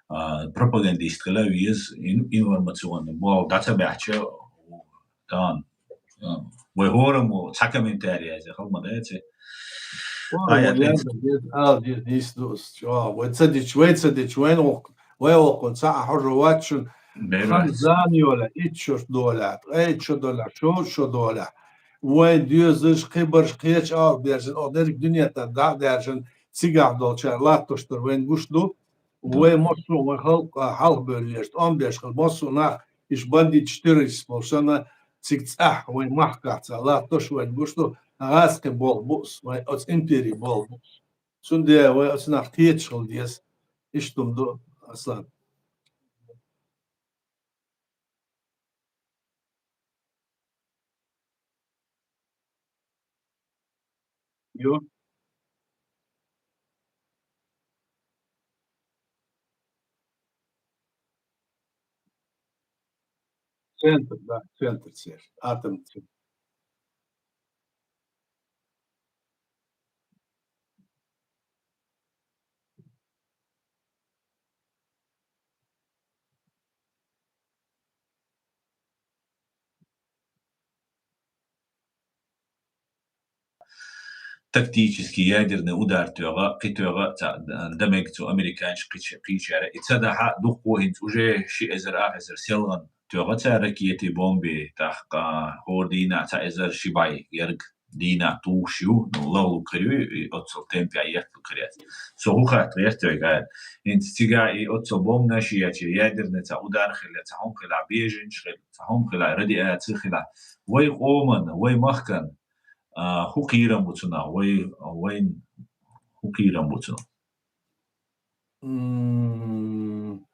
а, пропагандист хила веза, ин-, информационный болх дӀа ца баьхча, тан, а, вай хӀораммо цхьа комментарий язе хала ма дац. ХӀораммо А, я, яздо, деза, ала деза, нийса ду ас, чӀогӀа. Вай ца дича, вай ца дича, вайн воккха, вай воккхун цхьа а хьожа вац шуна. Бер Хан вац. Зама йолахь, итт шо долахь, ткъе итт шо долахь, шовзткъа шо долахь. Вайн доьзалш, кхибарш, кхечу агӀор даьржина, оха дерриг дуьнен тӀара дӀа а даьржина, цигахь долчара латтош дара вайна гуш ду. Да. Вай массо а вайн халкъ, а, хьалхабевллера, тӀом беш хила, массо а нах, иша бандиташ, террористаш болуш санна, цига цӀахь вайн махкахь ца латтош вайна гуш ду, гӀазкхи болх бу ас, вайн оцу импери болх бу ас. Цундела вай оцу нах кхеташ хила деза. Иштта хӀума ду, Аслан. Йо. Центр, да, центр цер, атомный центр. Тактический ядерный удар тоьгӀа, кхин тоьгӀа а ца, д-, дан мег цу американцаша кхич-, кхийчара. И ца дахьа дуккха хӀинца уже ши эзар, ах эзар селхан тоьгӀа цара ракети, бомби, тӀаккха хӀора дийнахьа цхьа эзар ши бӀай ерг дийнахьа тухуш ю, ну, лахлуг хир ю, и оццул темпе етталуг хир яц. Со хӀун хатта гӀерта вайга аьлла. ХӀинца цигахь и оццул бомбанаш еча, ядерный цхьа удар хилла, цхьа хӀума хилла, беженцаш хилла, цхьа хӀума хилла, радиаци хилла. Вай къоман, вай махкан, а, хӀун кхерам бу цунах, вай, вайн хӀун кхерам бу цунах? М,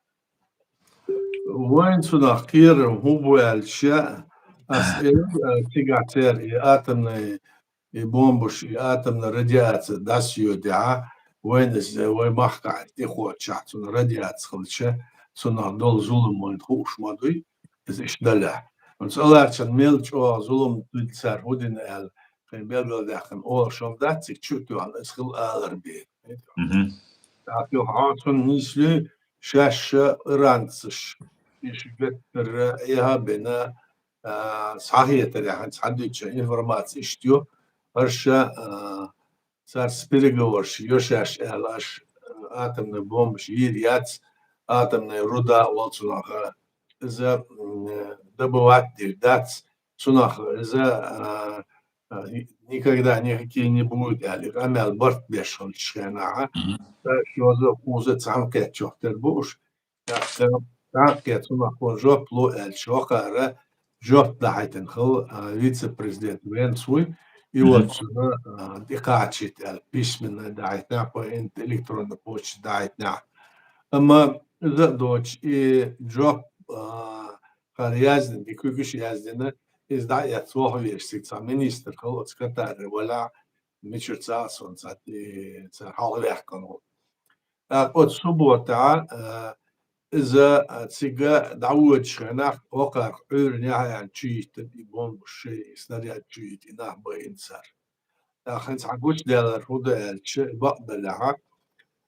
вайн цунах кхерам хӀун бу аьлча, ас элира, а, цигахь церан и атомный, и бомбаш, и атомный радиаци дӀасайодехь, вайна из, вай махкахь тӀекхоччехь, цунах радиаци хилча, цунах долу зулам вайна хууш ма дуй. Иза иштта далехь. Оцу аларчан мел чӀогӀа зулам дуьйцу цара хӀун дина аьлла, кхин белгалдаьккхина олуш хӀума дац, цига чу а тоьхна, иза хила алар бен. Мгм. ТӀаккха юха хьо цунна нийслуьй, шаьш иранцаш, уьш геттара эхьа а бина, а, схьахетарехь, хӀинца хьан дуьйцучу информаци иштта ю, аша, а, цаьрца переговорш йо шаьш аьлла, аш, а, атомный бомбаш йийр яц, атомная руда а волу цунах, а, иза, м, добывать дийр дац, цунах иза, а, а, никогда никакие не будет аьлла, и къамел барт беш хилчу хенахь, мгм, ша шозза, кхузза цхьаьна кхетчох тера бу уьш. ТӀаккха, тӀаккха цунах вон жоп ло аьлча, вакхара жоп дахьийтина хилла, а, вице-президент Венс вуй, и, мгм, вот цунна, а, тӀекхачийта аьлла, письменно дахьийтинехь, по ин-, электронной почте дахьийтинехь. Амма иза а доцуш, и жоп, а, хӀара яздина, и куьйгаш яздина, иза дӀа а эцна ваха везаш цига цхьа министр хилла оцу Катаре валахь, мичара цхьа а сунца, и, цара хьалхаваьккхина ву. ТӀаккха оцу субботехь, а, иза, а, цига дӀавоьдучу хенахь, вакхарх Ӏуьйранна яхьъян чуйийтина и бомбаш, шайн и снаряд чуйийтина нах байина цара. ТӀаккха хӀинца хьан гучудаьлларг хӀун ду аьлча, и бакъ далехьа,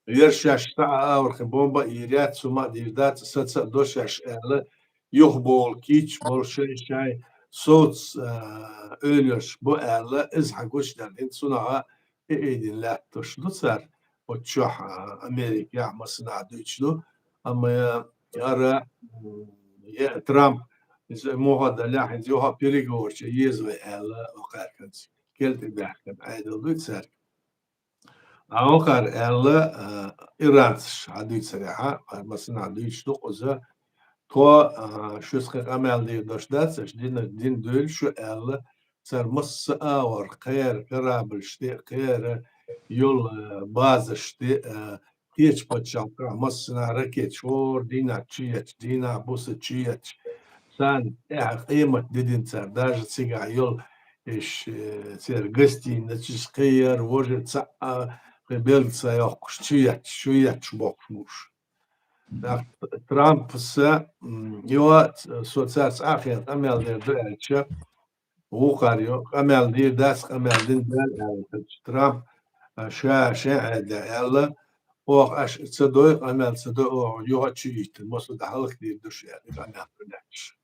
вер шаьш стаьа авархи бомба а йийр яц, хӀума а дийр дац, саца а до шаьш аьлла, юхаболу кийча болу шайн-шайн совц, а, эвларш бу аьлла, иза хьан гучудаьлла, хӀинца цунах а тӀеайдина лаьтташ ду цара, оцу чохь, а, Америкехь массанхьа дуьйцуш ду, амма, а, ара, м, е Трамп, иза муха а далехь, хӀинца юха а переговорчу еза вай аьлла, вакхаьрканца кел тӀебаьхкина Ӏедал дуй цаьрга. А вакхара аьлла, а, иранцаш хьан дуьйцарехьа, хӀара массанхьа дуьйцуш ду-кх иза, тхо, а, шуьца кхин къамел дийр долуш дац, аша дина, дина дуьйлу шу аьлла, цара масса а агӀор кхера, корабльш тӀе а кхера, йолу, а, базаш тӀе а, кхечу пачхьалкхехь массанхьа ракеташ хӀора дийнахь чуетташ, дийнахь буса чуетташ. Царна тӀехь къемат дидина цара, даже цигахь йолу, иш, э, церан гостиницаш кхера, важа цхьа а кхин белга ца йоккхуш, чуетташ, чуетташ бохкуш бу уьш. ТӀаккха Трампса, м, йо, со цаьрца ахъян къамел дер ду аьлча, вукхара йо, къамел дийр дац, къамел дина даьлла аьлла, Трамп, а, ша шен Ӏедал аьлла, оха аша ца дой, къамел ца дой, оха юха а чуйийтина, массо а дӀахьалха дийр ду шу аьлла, къамел ду лаьтташ.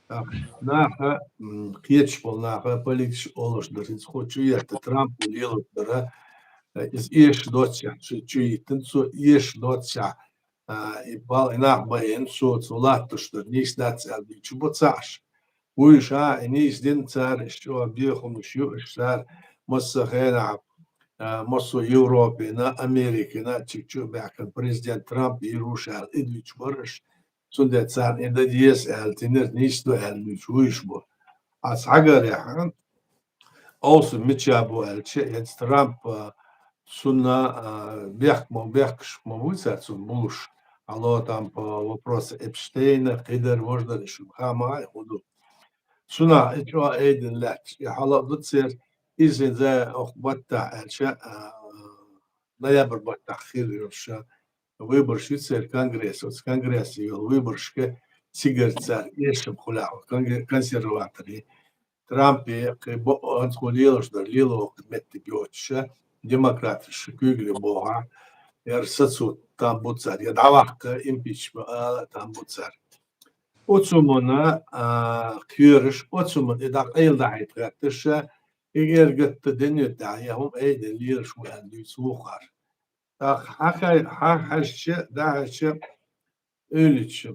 ТӀаккха наха, м, кхеташ болу наха, политикаш олуш дара, иза хӀу чуетта Трампа лелуш дара, э, иза эшаш доццушехь чу-, чуйийтина, цо эшаш доццушехь, а, и бал-, и нах байина, цо, цо латташ дара, нийса дац аьлла дуьйцуш бу цхьаъ аша. Вуьйш, а, и нийса дина цара, иштта бехамаш ю, иштта цара массо а хенахь, а, массо а Европина, Америкина, чу-, чу а баьхкина президент Трамп йийр ву ша аьлла, и дуьйцуш бара аша. Цундела царна и дан деза аьлла, тинира нийса ду аьлла дуьйцуш вуьйш бу. Ас хьагарехь, овсар мича бу аьлча, хӀинца Трамп, а, цунна, а, бехк ма, бехкаш ма буй цара цунна булуш. Хьало там по вопросу Эпштейна, кхидара, важдара, иш хӀума ма хаьа, хӀун ду. Цунах и чӀогӀа айдина лаьтташ, и хьала а ду церан, иза хӀинца оху баттахь аьлча, а, ноябрь баттахь хир йолуш выбораш ю церан конгресс, оцу конгрессе йолу выборашка цигара цар эшам хуьлу, конгре-, консерваторий. Трампе кхин бакъонца хӀун лелаш дара, лело кхин меттиг йоцуша, демократаш куьйгале бохьа, яра сацо там бу цар, я дӀаваккха импичмент ала там бу цар. Оцу хӀуманна, а, кхоьруш, оцу хӀуманна и дӀакъайла дахьийта гӀетташа, и эргатта денна тӀехь, я хӀума айда лелаш ву аьлла дуьйцу вукхара. ТӀаккха хьан хай-, хьан хьаьжча, дӀахьаьжча, уьйлича.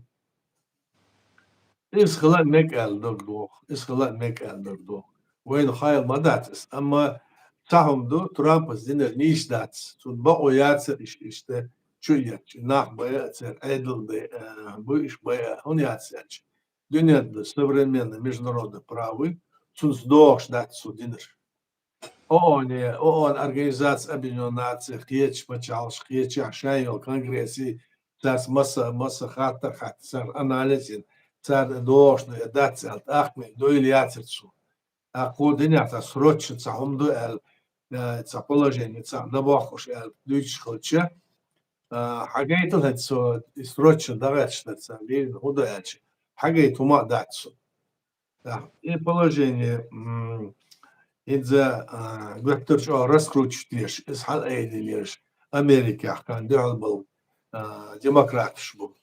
Иза хила а мега аьлла дог доху, иза хила а мега аьлла дог доху. Вайна хьайла ма дац иза, амма цхьа хӀума ду, Трампас динарг нийса дац. Цунна бакъо яцара иш-, иштта чу а етташ, нах байа а церан Ӏедал дай, а, буй иш байа, хӀунда яц аьлча. Дуьненна современный международный право, цунца догӀуш дац цо динарг. ООН, ООН, Организация Объединённых Наций, кхечу пачхьалкхаш, кхечахь шайн йолу конгрессий, цаьрца масса, масса хаттар хатта, царна анализ йина, царна догӀуш ду я дац аьлла, тӀаккха дойла яцара цо. ТӀаккха кху динехь цхьа срочно цхьа хӀума ду аьлла, э, цхьа положение, цхьа дан бохкуш аьлла дуьйцуш хилча, а, хьагайтал хӀинца цо и срочно дагӀаьтташ дара царна лерина хӀун ду аьлча, хьагайта хӀума а дац цунна. Да, и положение, м, иза, а, гуттар чӀогӀа раскручивать деш, иза хьалаайдинарш Америкехь кхана дуьхьал болу, а, демократаш бу.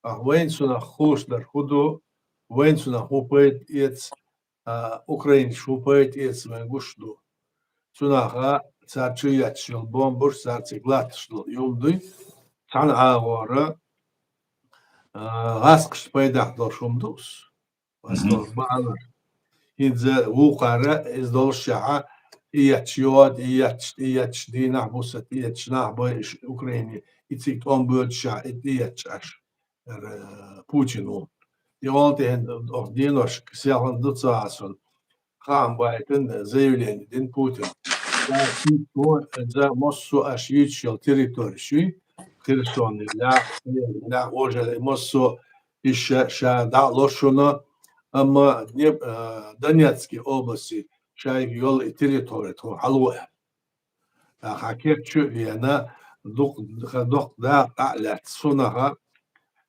А вайна цунах хууш дар хӀун ду, вайна цунах хӀун пайда эца, а, украинаш хӀун пайда эца вайн гуш ду. Цунаха цара чу етташ йолу бомбуш, цара цига латташ долу юм дуй, цхьана агӀора, а, гӀаскхашна пайдах долуш хӀума ду ас. Мгм. Вастор баалар. Иза вукхара, иза долушшехьа, и етташ йода, и етташ, и етташ дийнахь буса, и етташ нах бай, иш Украине, и цига тӀом боьдушехь, и, и етташ аш. Эр, э, Путин ву. И олу тӀехь ох денош, селхана ду ца хьасун. Хаам байтина, заявление дина Путин. Ца массо аш юьйцуш йолу территориш юй, Херсон, ля, ля, ожале, массо Иша ша дӀа а ло шуна, амма Днеп-, а, Донецкий области шайга йолу и территори тхуна хьало аьлла. ТӀаккха кеччу а вена, дукха, дукха дакъа а лаьцна сунаха,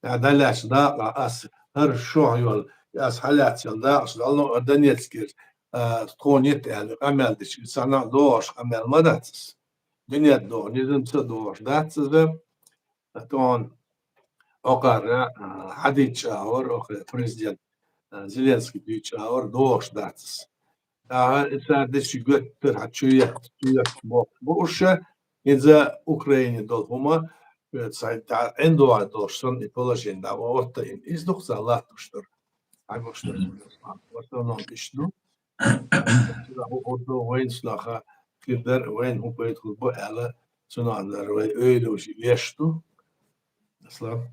тӀаккха дӀалаьцна дакъа ас хӀара шух йолу, ас хьалаьцна дакъаш дӀало а Донецкий, а, тхуна йита аьлла, къамел дича, и санна а догӀуш къамел ма дац ас. Дуьненна догӀу, низамца а догӀуш дац иза. Тхуна окхара, а, хьадийча агӀор, охе президент, а, Зеленский дуьйча агӀор догӀуш дац ас. ТӀаккха и цара дечи гоьттара хьан чу ехта, чу ехта бохуш бу уша, иза Украине долу хӀума, э, цхьа тӀа ӀиндагӀа долуш санна и положение дӀа вахӀотта ин. Иза ду-кх цара латтош дара. Хьан гуш дара? В основном иштта ду. Цуьнан хӀун хӀума ду, вайна цунаха хир дара, вайна хӀун пайда хир бу аьлла, цунах дара вай ойла уьш веш ду. Аслан?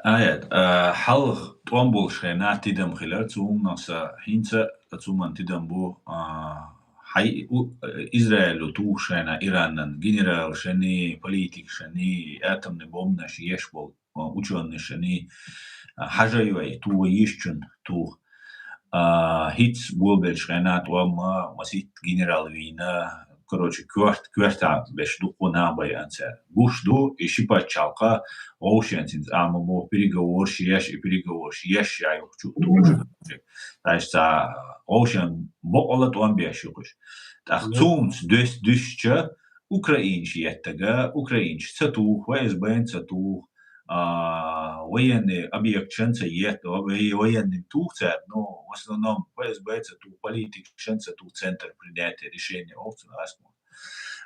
Аят, а, хьалха тӀом болуш хенахь тидам хилар, цу хӀуманах са хӀинца а цу хӀуман тидам бу, а, хьай у-, Израилю тухуш хенахь Иранан генералшний, политикашний, атомный бомбанаш еш болу, а, учёнашний, а, хьажа йой, туха йиш чун туха. А, хӀинца гулбеллачу хенахь тӀом а масийтта генерал вийна, короче, коьрт-, коьртехь берш дуккха нах байъина цара. Гуш ду, и ши пачхьалкха вовшенца хӀинца а ма боху, переговорш еш, и переговорш еш ша юхучу тухуш. Дальше ца вовшен бокъала тӀом беш юхуш. ТӀаккха цунца дуьс-, дуьсча, украинаш еттага, украинаш ца тух, ФСБ-н ца тух, а, военный объектшан ца етта, во-, военный тух цара, но в основном ФСБ ца тух, политикшан ца тух, центр принятия решения, ох, цу асмо.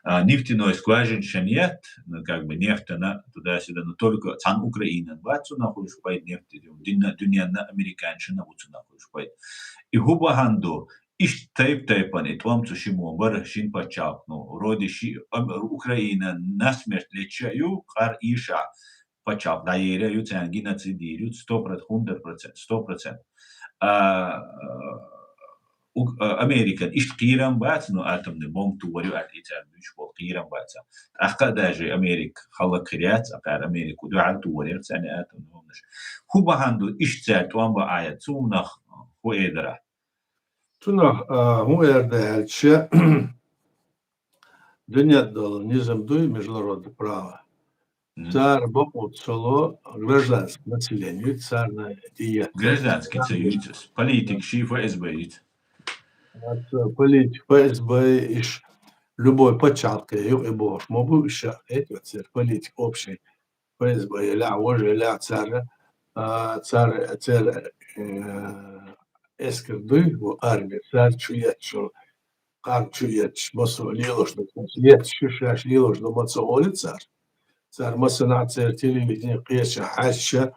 А, нефтяной скважинашан ет, ну, как бы нефтана туда-сюда, но только цхьана Украинан бац цунах хуьлуш пайда нефть, динна, дуьненна американцашна бу цунах хуьлуш пайда. И хӀу бахьана ду, иштта тайп-тайпана и тӀом цу шимо бара, шин пачхьалкх, ну, вроде ши, ам-, Украина насмерть леча ю, къар ийша, пачхьалкх дӀаера ю, царна геноцид йийр ю, сто процент, хӀунда процент, сто процент. А, у-, а, Американ иштта кхерам бац, ну, атомный бомба тухур ю аьлла, и царна дуьйцуш болу кхерам бац. ТӀаккха а даже Америка хала хир яц, а кхара Америку дуьхьал тухур яра царна атомный бомбанаш. ХӀу бахьана ду, иштта цара тӀом бан Ӏа яц, цунах хӀу эр дара? Цунах, а, хӀун эр дан аьлча, дуьненна долу низам дуй, международное право. Цар бакъо цало гражданский население, царна диет. Гражданский ца юйцас. Политик ши ФСБ юйц. Политик ФСБ иш любой пачалке юк и бош. Мобу иша эт цер политик общий. ФСБ еля, вож еля цар, цар, цер эскер дуй, армия, цар чует, чу, кар чует, масо лилош, ет шуш, лилош, но маца олицар. Цар масана цер телевидение, кеша, хача,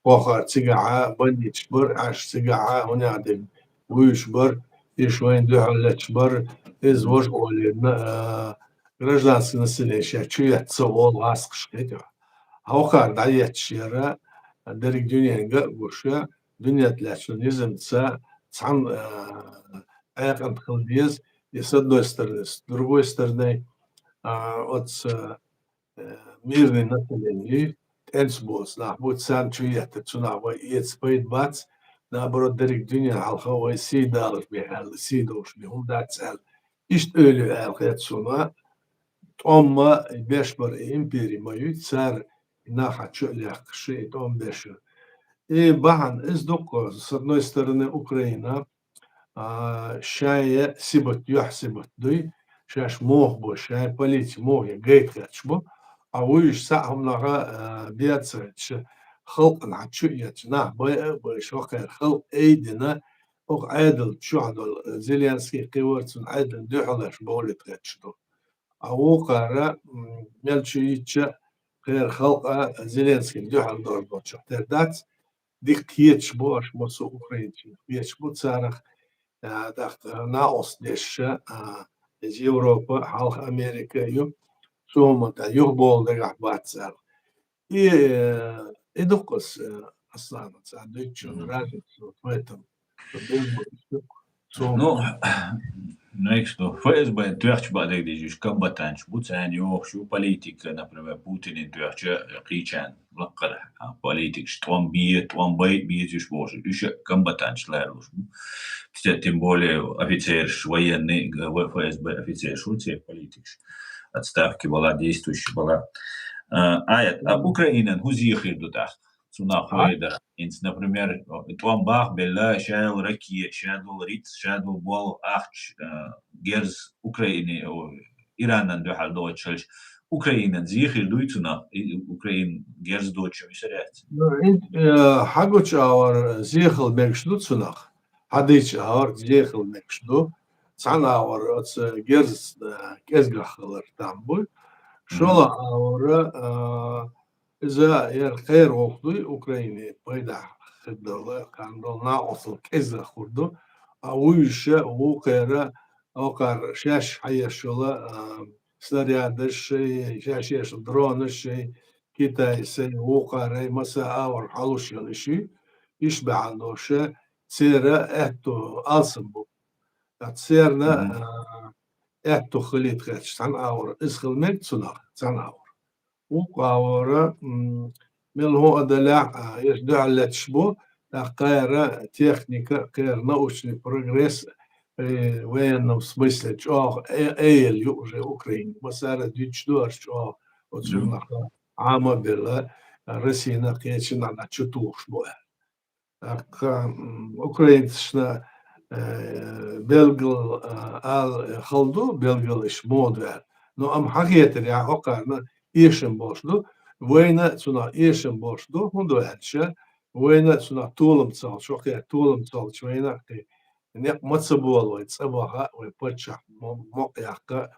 кохар цигаха, бандич бар, аш цигаха, уняди, вуйш бар, иш вайн духалеч бар, из вож олина, гражданский население чует, ца ол васхш кедя. Хавхар даетшера, дерг дюненга гуша, дюнет лячу низамца, цан, айкан хилдиз, и с одной стороны, с другой стороны, от мирный население, тенс бос, нах, будь сам чует, цуна вай ец пайд бац, наоборот, дерг дюня халха вай си далаш бихал, си дош бихум дацал. Ишт өлю ал хет суна, томма бешбар импери маю, цар наха чу лях ши том бешу. И бахан из дукко, с одной стороны, Украина, шая сибат, юх сибат дуй, шаш мох бу, шая политик мох я гайт хачбу, а вуйш са хамнаха бяцач, халкъна чу яч, нах бай, бай шохер халкъ эйдина, ох айдал чухдал, Зеленский киварцун айдал духалаш болит хачду. А вукара мелчу ича кер халкъа Зеленский духал дор бочу. Тердац, дик кечбу, аш масу украинчи кечбу, царах, дах, наос деша, из Европа, халх Америка ю, сума та юх бол дагах бацар. И, и дуккас, Аслан, ца дучу, разницу в этом. Ну, знаешь что, ФСБ тёхч бадагдижиш комбатанч, буцан ёхшу политика, например, Путинин тёхча кичан лаккар, политикш, тон бие, тон бай, бие тюш бош, иш комбатанч ларлуш. Тем более офицерш, военный, ФСБ офицерш, уце политикш. Отставки была, действующий была. А, а Украина, хузихир дутах. Цунах вайда. Инц, например, тон бах белла, шал раки, шадул риц, шадул бол ахч, герз Украины, Иранан духал дочалш. Украинан зихир дуйцуна, Украин герз дочу мисарят. Ну, хагуч авар зихил мегш дуцунах. Хадич авар зихил мегш ду. Цан авар оц герз кезгахлар там бу. Шола авара иза ер хер вохдуй Украины пайда хиддала кандал на осл кезгахурду. А уйша ву кера окар шаш хаяшола снарядаш, шаш яшл дронаш, Китай сей вукъарай маса авар халушел иши, иш бахьалдоша цера аьтту алсам бу. Церна аьтту хилит хеч цан авар, из хил мег цунах цан авар. Вукъ авара мел ху адалях еш дуьхьаллетш бу, тахкара техника, кер научный прогресс, в военном смысле чох эйел ю уже Украина. Масара дичдуар чох оцунах Ӏама белла, Россияна кхеча нана чутухуш бу аьлла. Тхьа, м, украинцашна, э, белгал, а, ал, э, хала ду, белгал иш муха ду аьлла. Но ам хьахетар яхь окхарна эшам болуш ду, вайна цунах эшам болуш ду, хӀунда аьлча, вайна цунах толам ца хилча, окхе толам ца хилча, вайна кхе некъ ма ца болу вай, цӀа баха, вай паччахь мо-, мокъ яккха,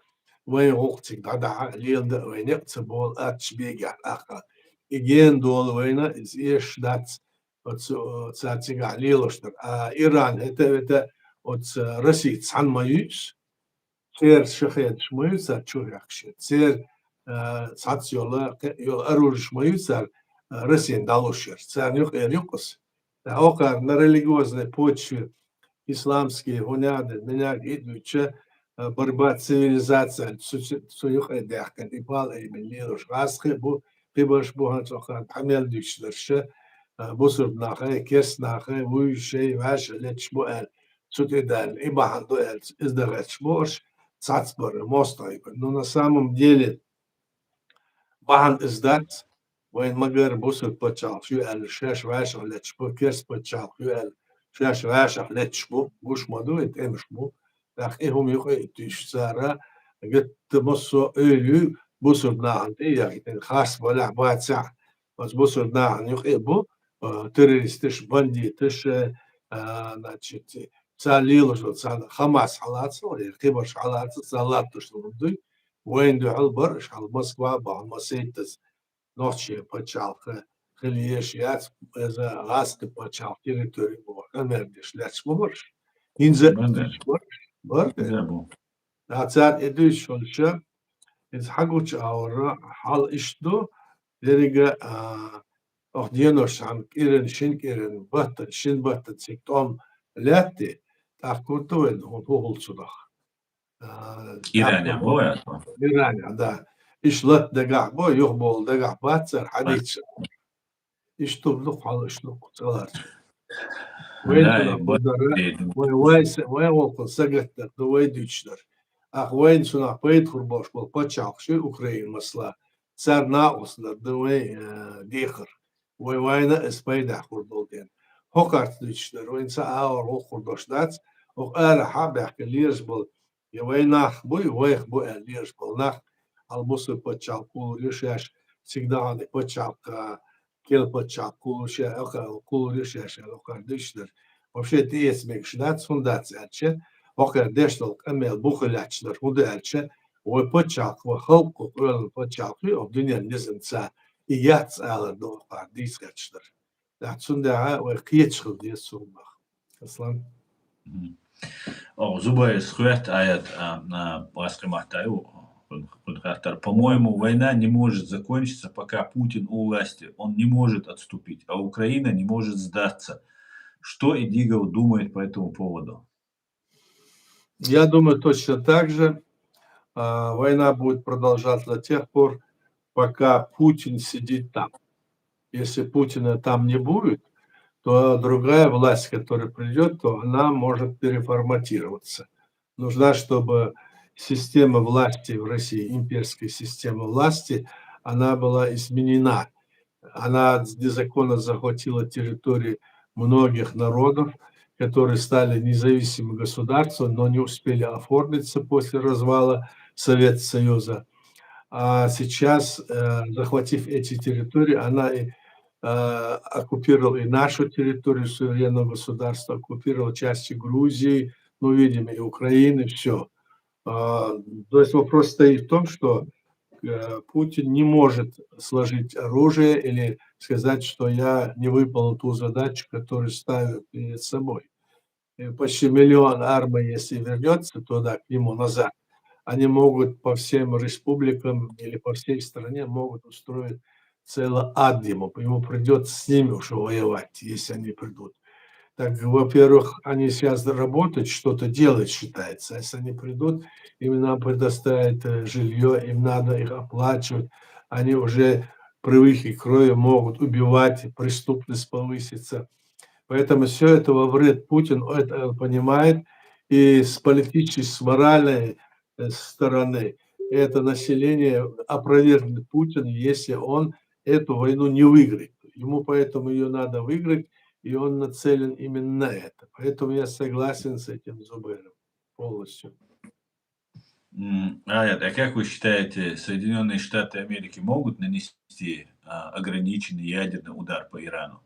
вайн гӀуллакх цига дӀадахьа, лелада, вай некъ ца болу, атташ бегехь тӀаккха. И гена долу вайна, иза эшаш дац, оцу, цара цигахь лелош дара. А Иран хӀета а вета, оцу Россия цхьаьна ма юьйцу, церан шахедаш ма ю цара чу хьехкаш. Церан, а, цхьацца йола, кхе-, йола оружие ма ю цара, а, Россияна дӀалуш яра. Царна юкъера юкъас. Ткъа окхарна религиозный почве, исламский, хӀунех а, минех а и дуьйцуча, а, борьба цивилизация, цу, цу, цу юкъе даьхкина, и пал айбина лелош гӀазкхи а бу, кхибарш бу хӀанз окхарна тхьамел дуьйцуш дарша, а, бусурбанахай, керстанахай, вуйшай, ваьша леташ бу аьлла, цу тӀе даьлла, и бахьана ду аьлла, иза дахьарчаш бу уьш, цхьацца бара, мостагӀий бара. Но на самом деле, бахьана иза дац, Вайн ма гарра бусалба паччахьалкхе ю аьлла, шаьш вӀашагӀлетташ бу, керста паччахьалкхе ю аьлла, шаьш вӀашагӀлетташ бу, гуш ма ду, и тӀемаш бу. ТӀаккха и хӀума юкъе а туьйсуш цара, геттара массо а Ӏуйре ю бусалба нахана тӀа яхийтина, харц балехь, бацехь, оцу бусалба нахана юкъе а бу, а, террористаш, бандиташ, э, а, значит, цара лелаш долу, царна Хамас хьалаца, я кхибарш хьалаца, цара латтош долу дуй. Вайна дуьхьал бара, уьш хьала Москва а бахьана, массайтаза нохчийн пачхьалкх хила езаш яц, иза гӀазкхийн пачхьалкх территори боху, къамел деш лаьтташ ма бара уьш. ХӀинца а Бара. Бара, бара. ХӀинца а бу. Ткъа цара и дуьйцуш хилча, иза хьагучу агӀор хьал иштта ду, деррига, а, оха денош цхьана кӀиран, шина кӀиран, баттана, шина баттана цига тӀом лаьтта, тӀаккха хӀун ду вайна, хӀун хӀу хуьлу цунах? А, ИранехӀ тӀаккха бу вай аьлла? ИранехӀ, да. Иштта латта дагахь бу, юхабовла дагахь бац цара, хьадийцича. Иштта хӀума ду-кх хьал, иштта ду-кх цӀа ларча. Вайн Да, цунах и хӀума дара, баттана. Вай, вай са-, вай гӀуллакхана сагатдар ду, вай дуьйцуш дар. Ах, вайна цунах пайда хир болуш болу пачхьалкхаш ю Украина, масала, царна накъосталла ду вай, э, дехар. Вай вайна а иза пайдехь хир долу дела. ХӀокхарца дуьйцуш дар, вайна цхьа а агӀор гӀуллакх хир долуш дац, хӀокху арахьа а баьхкина лелаш болу, я вай нах буй, вайх бу аьлла лелаш болу нах, хьала бусалба пачхьалкх кхуллур ю шаьш, цига дахана и пачхьалкх, а, керла пачхьалкх кхуллур ю шаьш, кхуллур ю шаьш аьлла, хӀокхара дуьйцуш дар. Вообще тӀеэца мегаш дац, хӀунда дац аьлча, хӀокхара деш долу къамел бухе лаьтташ дар, хӀунда аьлча, вай пачхьалкх, вай халкъ, къоьллина пачхьалкх ю, оха дуьненан низамца и яц алар ду, хӀокхара дийца гӀерташ дар. ТӀаккха цундела вай кхеташ хила деза цу хӀуманах. Аслан? Мгм. О, Зубайрас хоьтту, Аят, а, а, васкъи матта ю, кхуьнан хаттар. По-моему, война не может закончиться, пока Путин у власти. Он не может отступить, а Украина не может сдаться. Что Идигов думает по этому поводу? Я думаю точно так же. А, война будет продолжаться до тех пор, пока Путин сидит там. Если Путина там не будет, то другая власть, которая придёт, то она может переформатироваться. Нужна, чтобы система власти в России, имперская система власти, она была изменена. Она незаконно захватила территории многих народов, которые стали независимым государством, но не успели оформиться после развала Совета Союза. А сейчас, э, захватив эти территории, она и, э, оккупировала и нашу территорию суверенного государства, оккупировала части Грузии, ну, видимо, и Украины, всё. А, то есть вопрос стоит в том, что, э, Путин не может сложить оружие или сказать, что я не выполнил ту задачу, которую ставил перед собой. И почти миллион армии, если вернётся туда, к нему назад, они могут по всем республикам или по всей стране могут устроить целый ад ему. Ему придётся с ними уже воевать, если они придут. Так, во-первых, они сейчас работают, что-то делают, считается. А если они придут, им надо предоставить, э, жильё, им надо их оплачивать. Они уже привыкли к крови, могут убивать, преступность повысится. Поэтому всё это во вред Путину, это он понимает. И с политической, с моральной, э, стороны это население опровергнет Путина, если он эту войну не выиграет. Ему поэтому её надо выиграть, и он нацелен именно на это. Поэтому я согласен с этим Зубайром полностью. М, Аят, а как вы считаете, Соединённые Штаты Америки могут нанести, а, ограниченный ядерный удар по Ирану?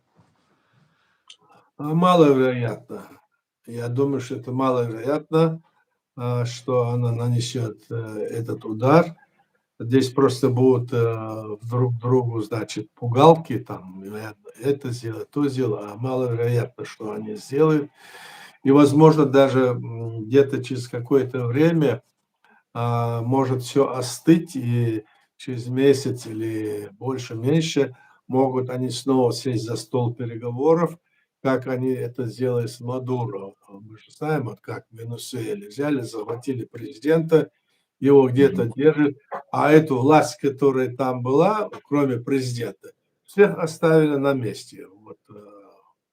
А, маловероятно. Я думаю, что это маловероятно, а, что она нанесёт, э, этот удар. Здесь просто будут, э, друг другу, значит, пугалки, там, э, это сделать, то сделать, а маловероятно, что они сделают. И, возможно, даже, м, где-то через какое-то время, а, может всё остыть, и через месяц или больше, меньше могут они снова сесть за стол переговоров, как они это сделали с Мадуро. Мы же знаем, вот как в Венесуэле взяли, захватили президента, его где-то держат, а эту власть, которая там была, кроме президента, всех оставили на месте, вот, э,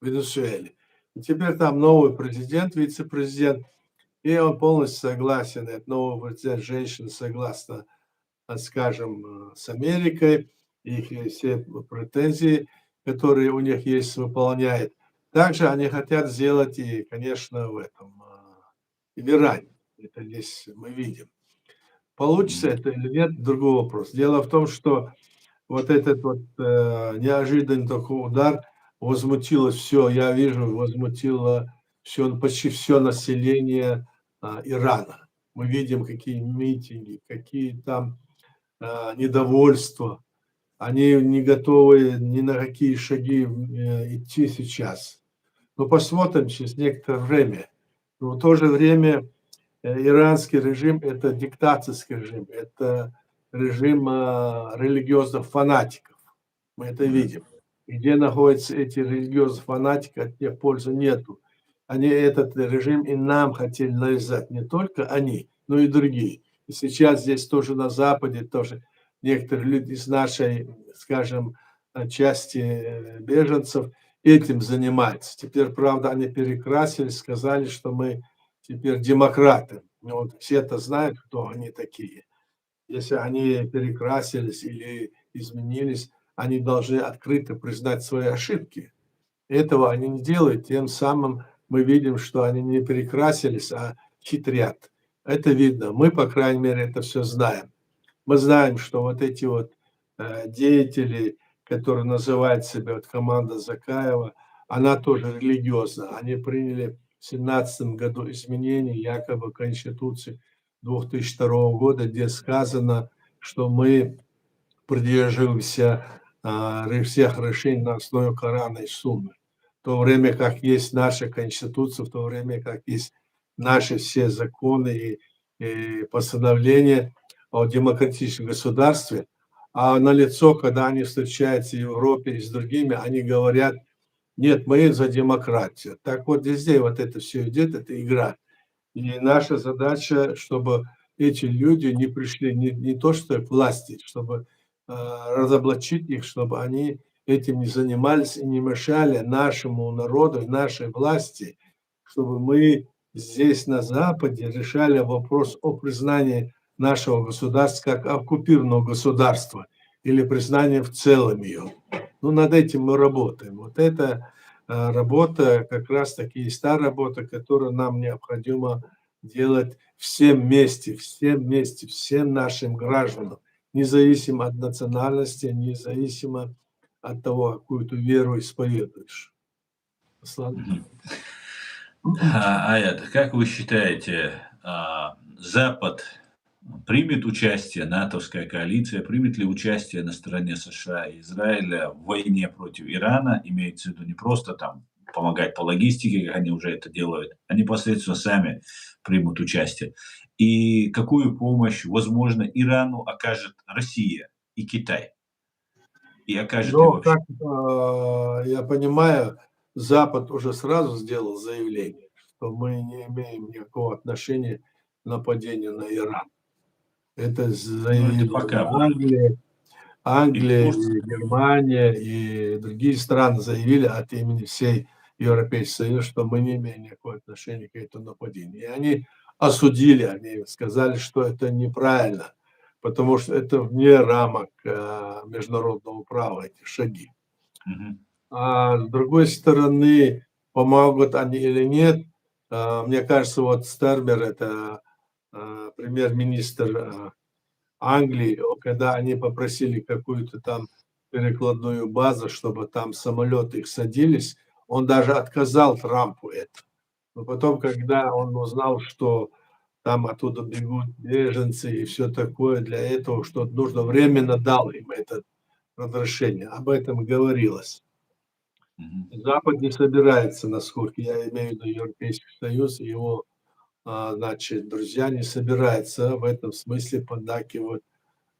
в Венесуэле. И теперь там новый президент, вице-президент, и он полностью согласен, этот новый президент, женщина согласна, э, скажем, э, с Америкой. их все претензии, которые у них есть, выполняет. Также они хотят сделать и, конечно, в этом, а, и в Иране. Это здесь мы видим. Получится это или нет, другой вопрос. Дело в том, что вот этот вот, э, неожиданный такой удар возмутило всё. Я вижу, возмутило всё, почти всё население, а, Ирана. Мы видим, какие митинги, какие там, а, недовольства. Они не готовы ни на какие шаги, э, идти сейчас. Но посмотрим через некоторое время. Но в то же время, э, иранский режим — это диктаторский режим, это режим, а, религиозных фанатиков. Мы это видим. И где находятся эти религиозные фанатики, от них пользы нету. Они этот режим и нам хотели навязать, не только они, но и другие. И сейчас здесь тоже на Западе тоже некоторые люди из нашей, скажем, э, части, э, беженцев этим занимаются. Теперь, правда, они перекрасились, сказали, что мы теперь демократы. Ну вот все это знают, кто они такие. Если они перекрасились или изменились, они должны открыто признать свои ошибки. Этого они не делают, тем самым мы видим, что они не перекрасились, а хитрят. Это видно. Мы, по крайней мере, это всё знаем. Мы знаем, что вот эти вот, э, деятели, которые называют себя вот команда Закаева, она тоже религиозна. Они приняли в семнадцатом году изменения якобы Конституции двух тысячи второго года, где сказано, что мы придерживаемся, а, ре-, всех решений на основе Корана и Сунны. В то время как есть наша Конституция, в то время как есть наши все законы и, и постановления о демократическом государстве, а налицо, когда они встречаются в Европе и с другими, они говорят: «Нет, мы за демократию». Так вот, везде вот это всё идёт, эта игра. И наша задача, чтобы эти люди не пришли не, не то что к власти, чтобы, а, разоблачить их, чтобы они этим не занимались и не мешали нашему народу и нашей власти, чтобы мы здесь, на Западе, решали вопрос о признании нашего государства как оккупированного государства или признании в целом её. Ну, над этим мы работаем. Вот это, а, работа, как раз таки есть та работа, которую нам необходимо делать всем вместе, всем вместе, всем нашим гражданам, независимо от национальности, независимо от того, какую ты веру исповедуешь. Аслан? Мгм. А, Аят, как вы считаете, а, Запад примет участие, натовская коалиция примет ли участие на стороне США и Израиля в войне против Ирана? Имеется в виду не просто там помогать по логистике, как они уже это делают, а непосредственно сами примут участие. И какую помощь, возможно, Ирану окажет Россия и Китай? И окажет ли Ну, вообще? Как, а, я понимаю, Запад уже сразу сделал заявление, что мы не имеем никакого отношения к нападению на Иран. Это Ну, это заявили пока было. Англия, Англия И и Германия, и другие страны заявили от имени всей Европейского Союза, что мы не имеем никакого отношения к этому нападению. И они осудили, они сказали, что это неправильно, потому что это вне рамок, э, международного права, эти шаги. Мгм. А с другой стороны, помогут они или нет, а, мне кажется, вот Стармер, это, а, премьер-министр, а, Англии, о, когда они попросили какую-то там перекладную базу, чтобы там самолёты их садились, он даже отказал Трампу это. Но потом, когда он узнал, что там оттуда бегут беженцы и всё такое, для этого, что нужно временно дал им это разрешение. Об этом говорилось. Мгм. Запад не собирается, насколько я имею в виду Европейский Союз и его, а, значит, друзья, не собираются в этом смысле поддакивать,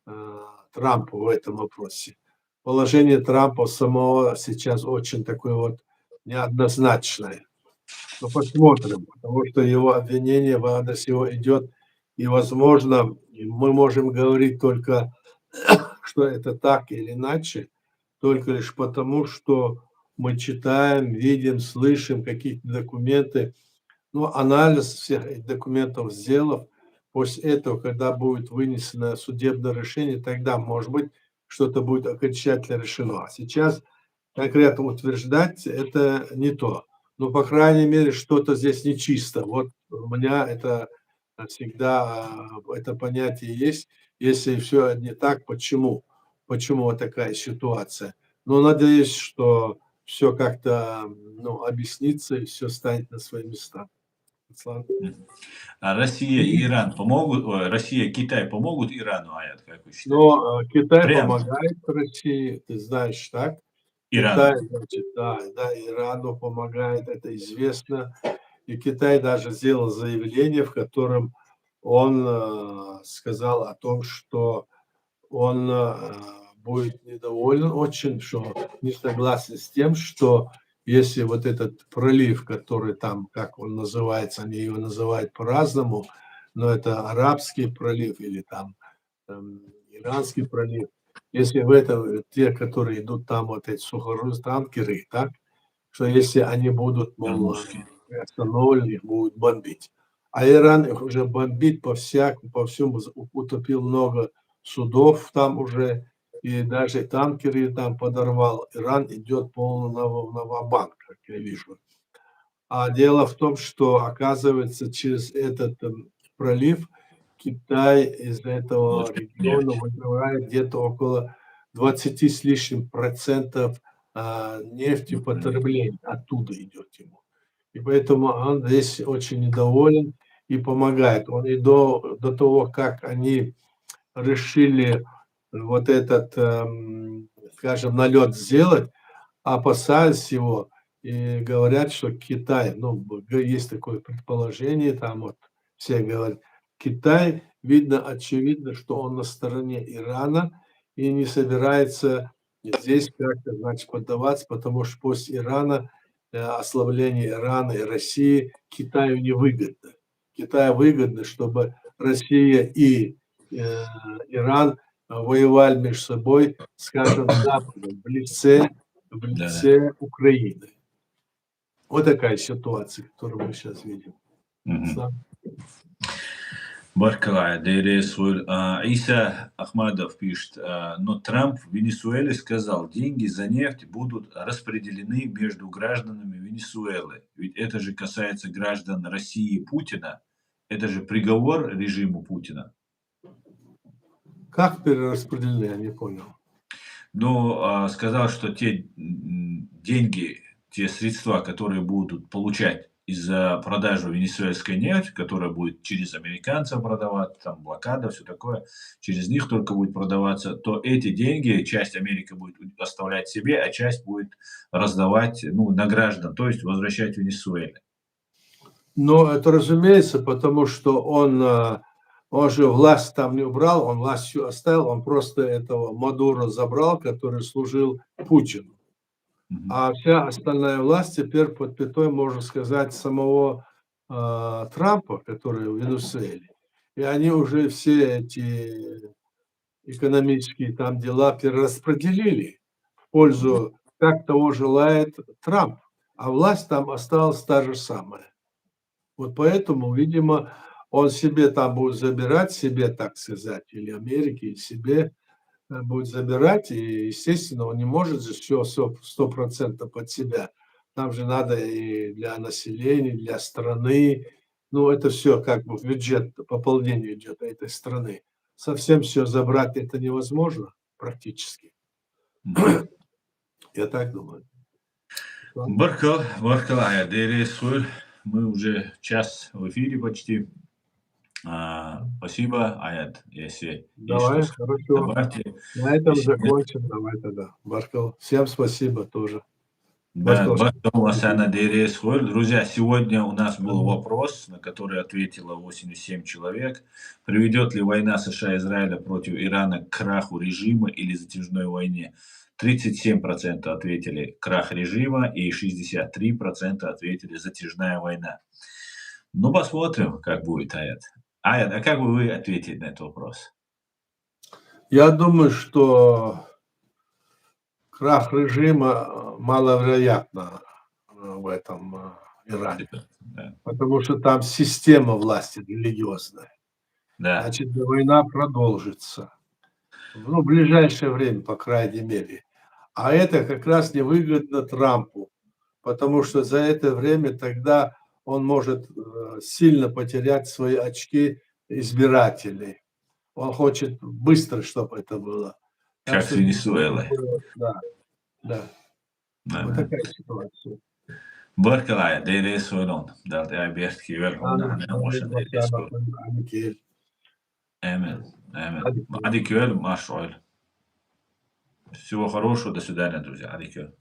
а, Трампу в этом вопросе. Положение Трампа самого сейчас очень такое вот неоднозначное. Но посмотрим, потому что его обвинение в адрес его идёт, и, возможно, и мы можем говорить только, что это так или иначе, только лишь потому, что мы читаем, видим, слышим какие-то документы. Ну, анализ всех этих документов сделав, после этого, когда будет вынесено судебное решение, тогда, может быть, что-то будет окончательно решено. А сейчас конкретно утверждать — это не то. Но, по крайней мере, что-то здесь нечисто. Вот у меня это всегда, а, это понятие есть. Если все не так, почему? Почему вот такая ситуация? Но надеюсь, что все как-то, ну, объяснится и все станет на свои места. Руслан? А Россия и Иран помогут, ой, Россия и Китай помогут Ирану, Аят, как вы считаете? Но э, Китай Прям. Помогает России, ты знаешь, так? Иран. Китай, значит, да, да, Ирану помогает, это известно. И Китай даже сделал заявление, в котором он э, сказал о том, что он э, будет недоволен очень, что не согласен с тем, что если вот этот пролив, который там, как он называется, они его называют по-разному, но это Арабский пролив или там, там Иранский пролив, если в этом те, которые идут там, вот эти сухорузы, танкеры, так, что если они будут, мол, Русские. Остановлены, их будут бомбить. А Иран их уже бомбит по всякому, по всему, утопил много судов там уже, и даже танкеры там подорвал. Иран идет полный на, на ва-банк, как я вижу. А дело в том, что, оказывается, через этот эм, пролив Китай из этого Вот, региона нефть. Выбивает где-то около двадцати с лишним процентов а, нефти Мгм. Потребления оттуда идет ему. И поэтому он здесь очень недоволен и помогает. Он и до, до того, как они решили вот этот, эм, скажем, налет сделать, опасались его и говорят, что Китай, ну, есть такое предположение, там вот все говорят, Китай, видно, очевидно, что он на стороне Ирана и не собирается здесь как-то, значит, поддаваться, потому что после Ирана, э, ослабление Ирана и России Китаю невыгодно. Китаю выгодно, чтобы Россия и э, Иран воевали между собой, скажем, с Западом в лице, в лице Украины. Вот такая ситуация, которую мы сейчас видим. Мгм. Баркалла, дерес хур. А, Иса Ахмадов пишет, а, но Трамп в Венесуэле сказал, деньги за нефть будут распределены между гражданами Венесуэлы. Ведь это же касается граждан России и Путина. Это же приговор режиму Путина. Как перераспределены, я не понял. Ну, а, сказал, что те м, деньги, те средства, которые будут получать из-за продажи венесуэльской нефти, которая будет через американцев продаваться, там блокада, все такое, через них только будет продаваться, то эти деньги, часть Америка будет оставлять себе, а часть будет раздавать, ну, на граждан, то есть возвращать Венесуэле. Но это разумеется, потому что он, э, он же власть там не убрал, он власть всю оставил, он просто этого Мадуро забрал, который служил Путину. Мгм. А вся остальная власть теперь под пятой, можно сказать, самого э, Трампа, который в Венесуэле. И они уже все эти экономические там дела перераспределили в пользу, как того желает Трамп. А власть там осталась та же самая. Вот поэтому, видимо, он себе там будет забирать, себе, так сказать, или Америке, или себе э, будет забирать, и, естественно, он не может же все сто процентов под себя. Там же надо и для населения, для страны, ну, это все как бы в бюджет, пополнение идет этой страны. Совсем все забрать это невозможно практически. Мгм. Я так думаю. Баркалла, баркалла, Аят, дерес хур. Мы уже час в эфире почти. А, спасибо, Аят, если есть Давай, что хорошо. Добавьте. На этом Если нет, закончим, давай тогда. Баркалла. Всем спасибо тоже. Да, Баркалла. баркалла, Аят, дерес хур. Друзья, сегодня у нас был Мгм. вопрос, на который ответило восемьдесят семь человек. Приведет ли война США и Израиля против Ирана к краху режима или затяжной войне? Тридцать семь процентов ответили крах режима и шестьдесят три процента ответили затяжная война. Ну, посмотрим, как будет, Аят. Аят, а как бы вы ответили на этот вопрос? Я думаю, что крах режима э, маловероятно э, в этом э, Иране, Да. потому что там система власти религиозная. Да. Значит, война продолжится. Ну, в ближайшее время, по крайней мере. А это как раз невыгодно Трампу, потому что за это время тогда он может э, сильно потерять свои очки избирателей. Он хочет быстро, чтобы это было. Так Как что Венесуэла. Да, да. Вот Ага. Такая ситуация. Баркалла, Дела раьза хилва хьона. Дала тӀаьхье беркате йойла хьона, Амин. хьона, ваша, Дела раьза хилва. Амин. Амин. Амин. Ӏадика. ӀАдика йойла, марша Ӏойла. Всего хорошего, до свидания, друзья. ӀАдика йойла.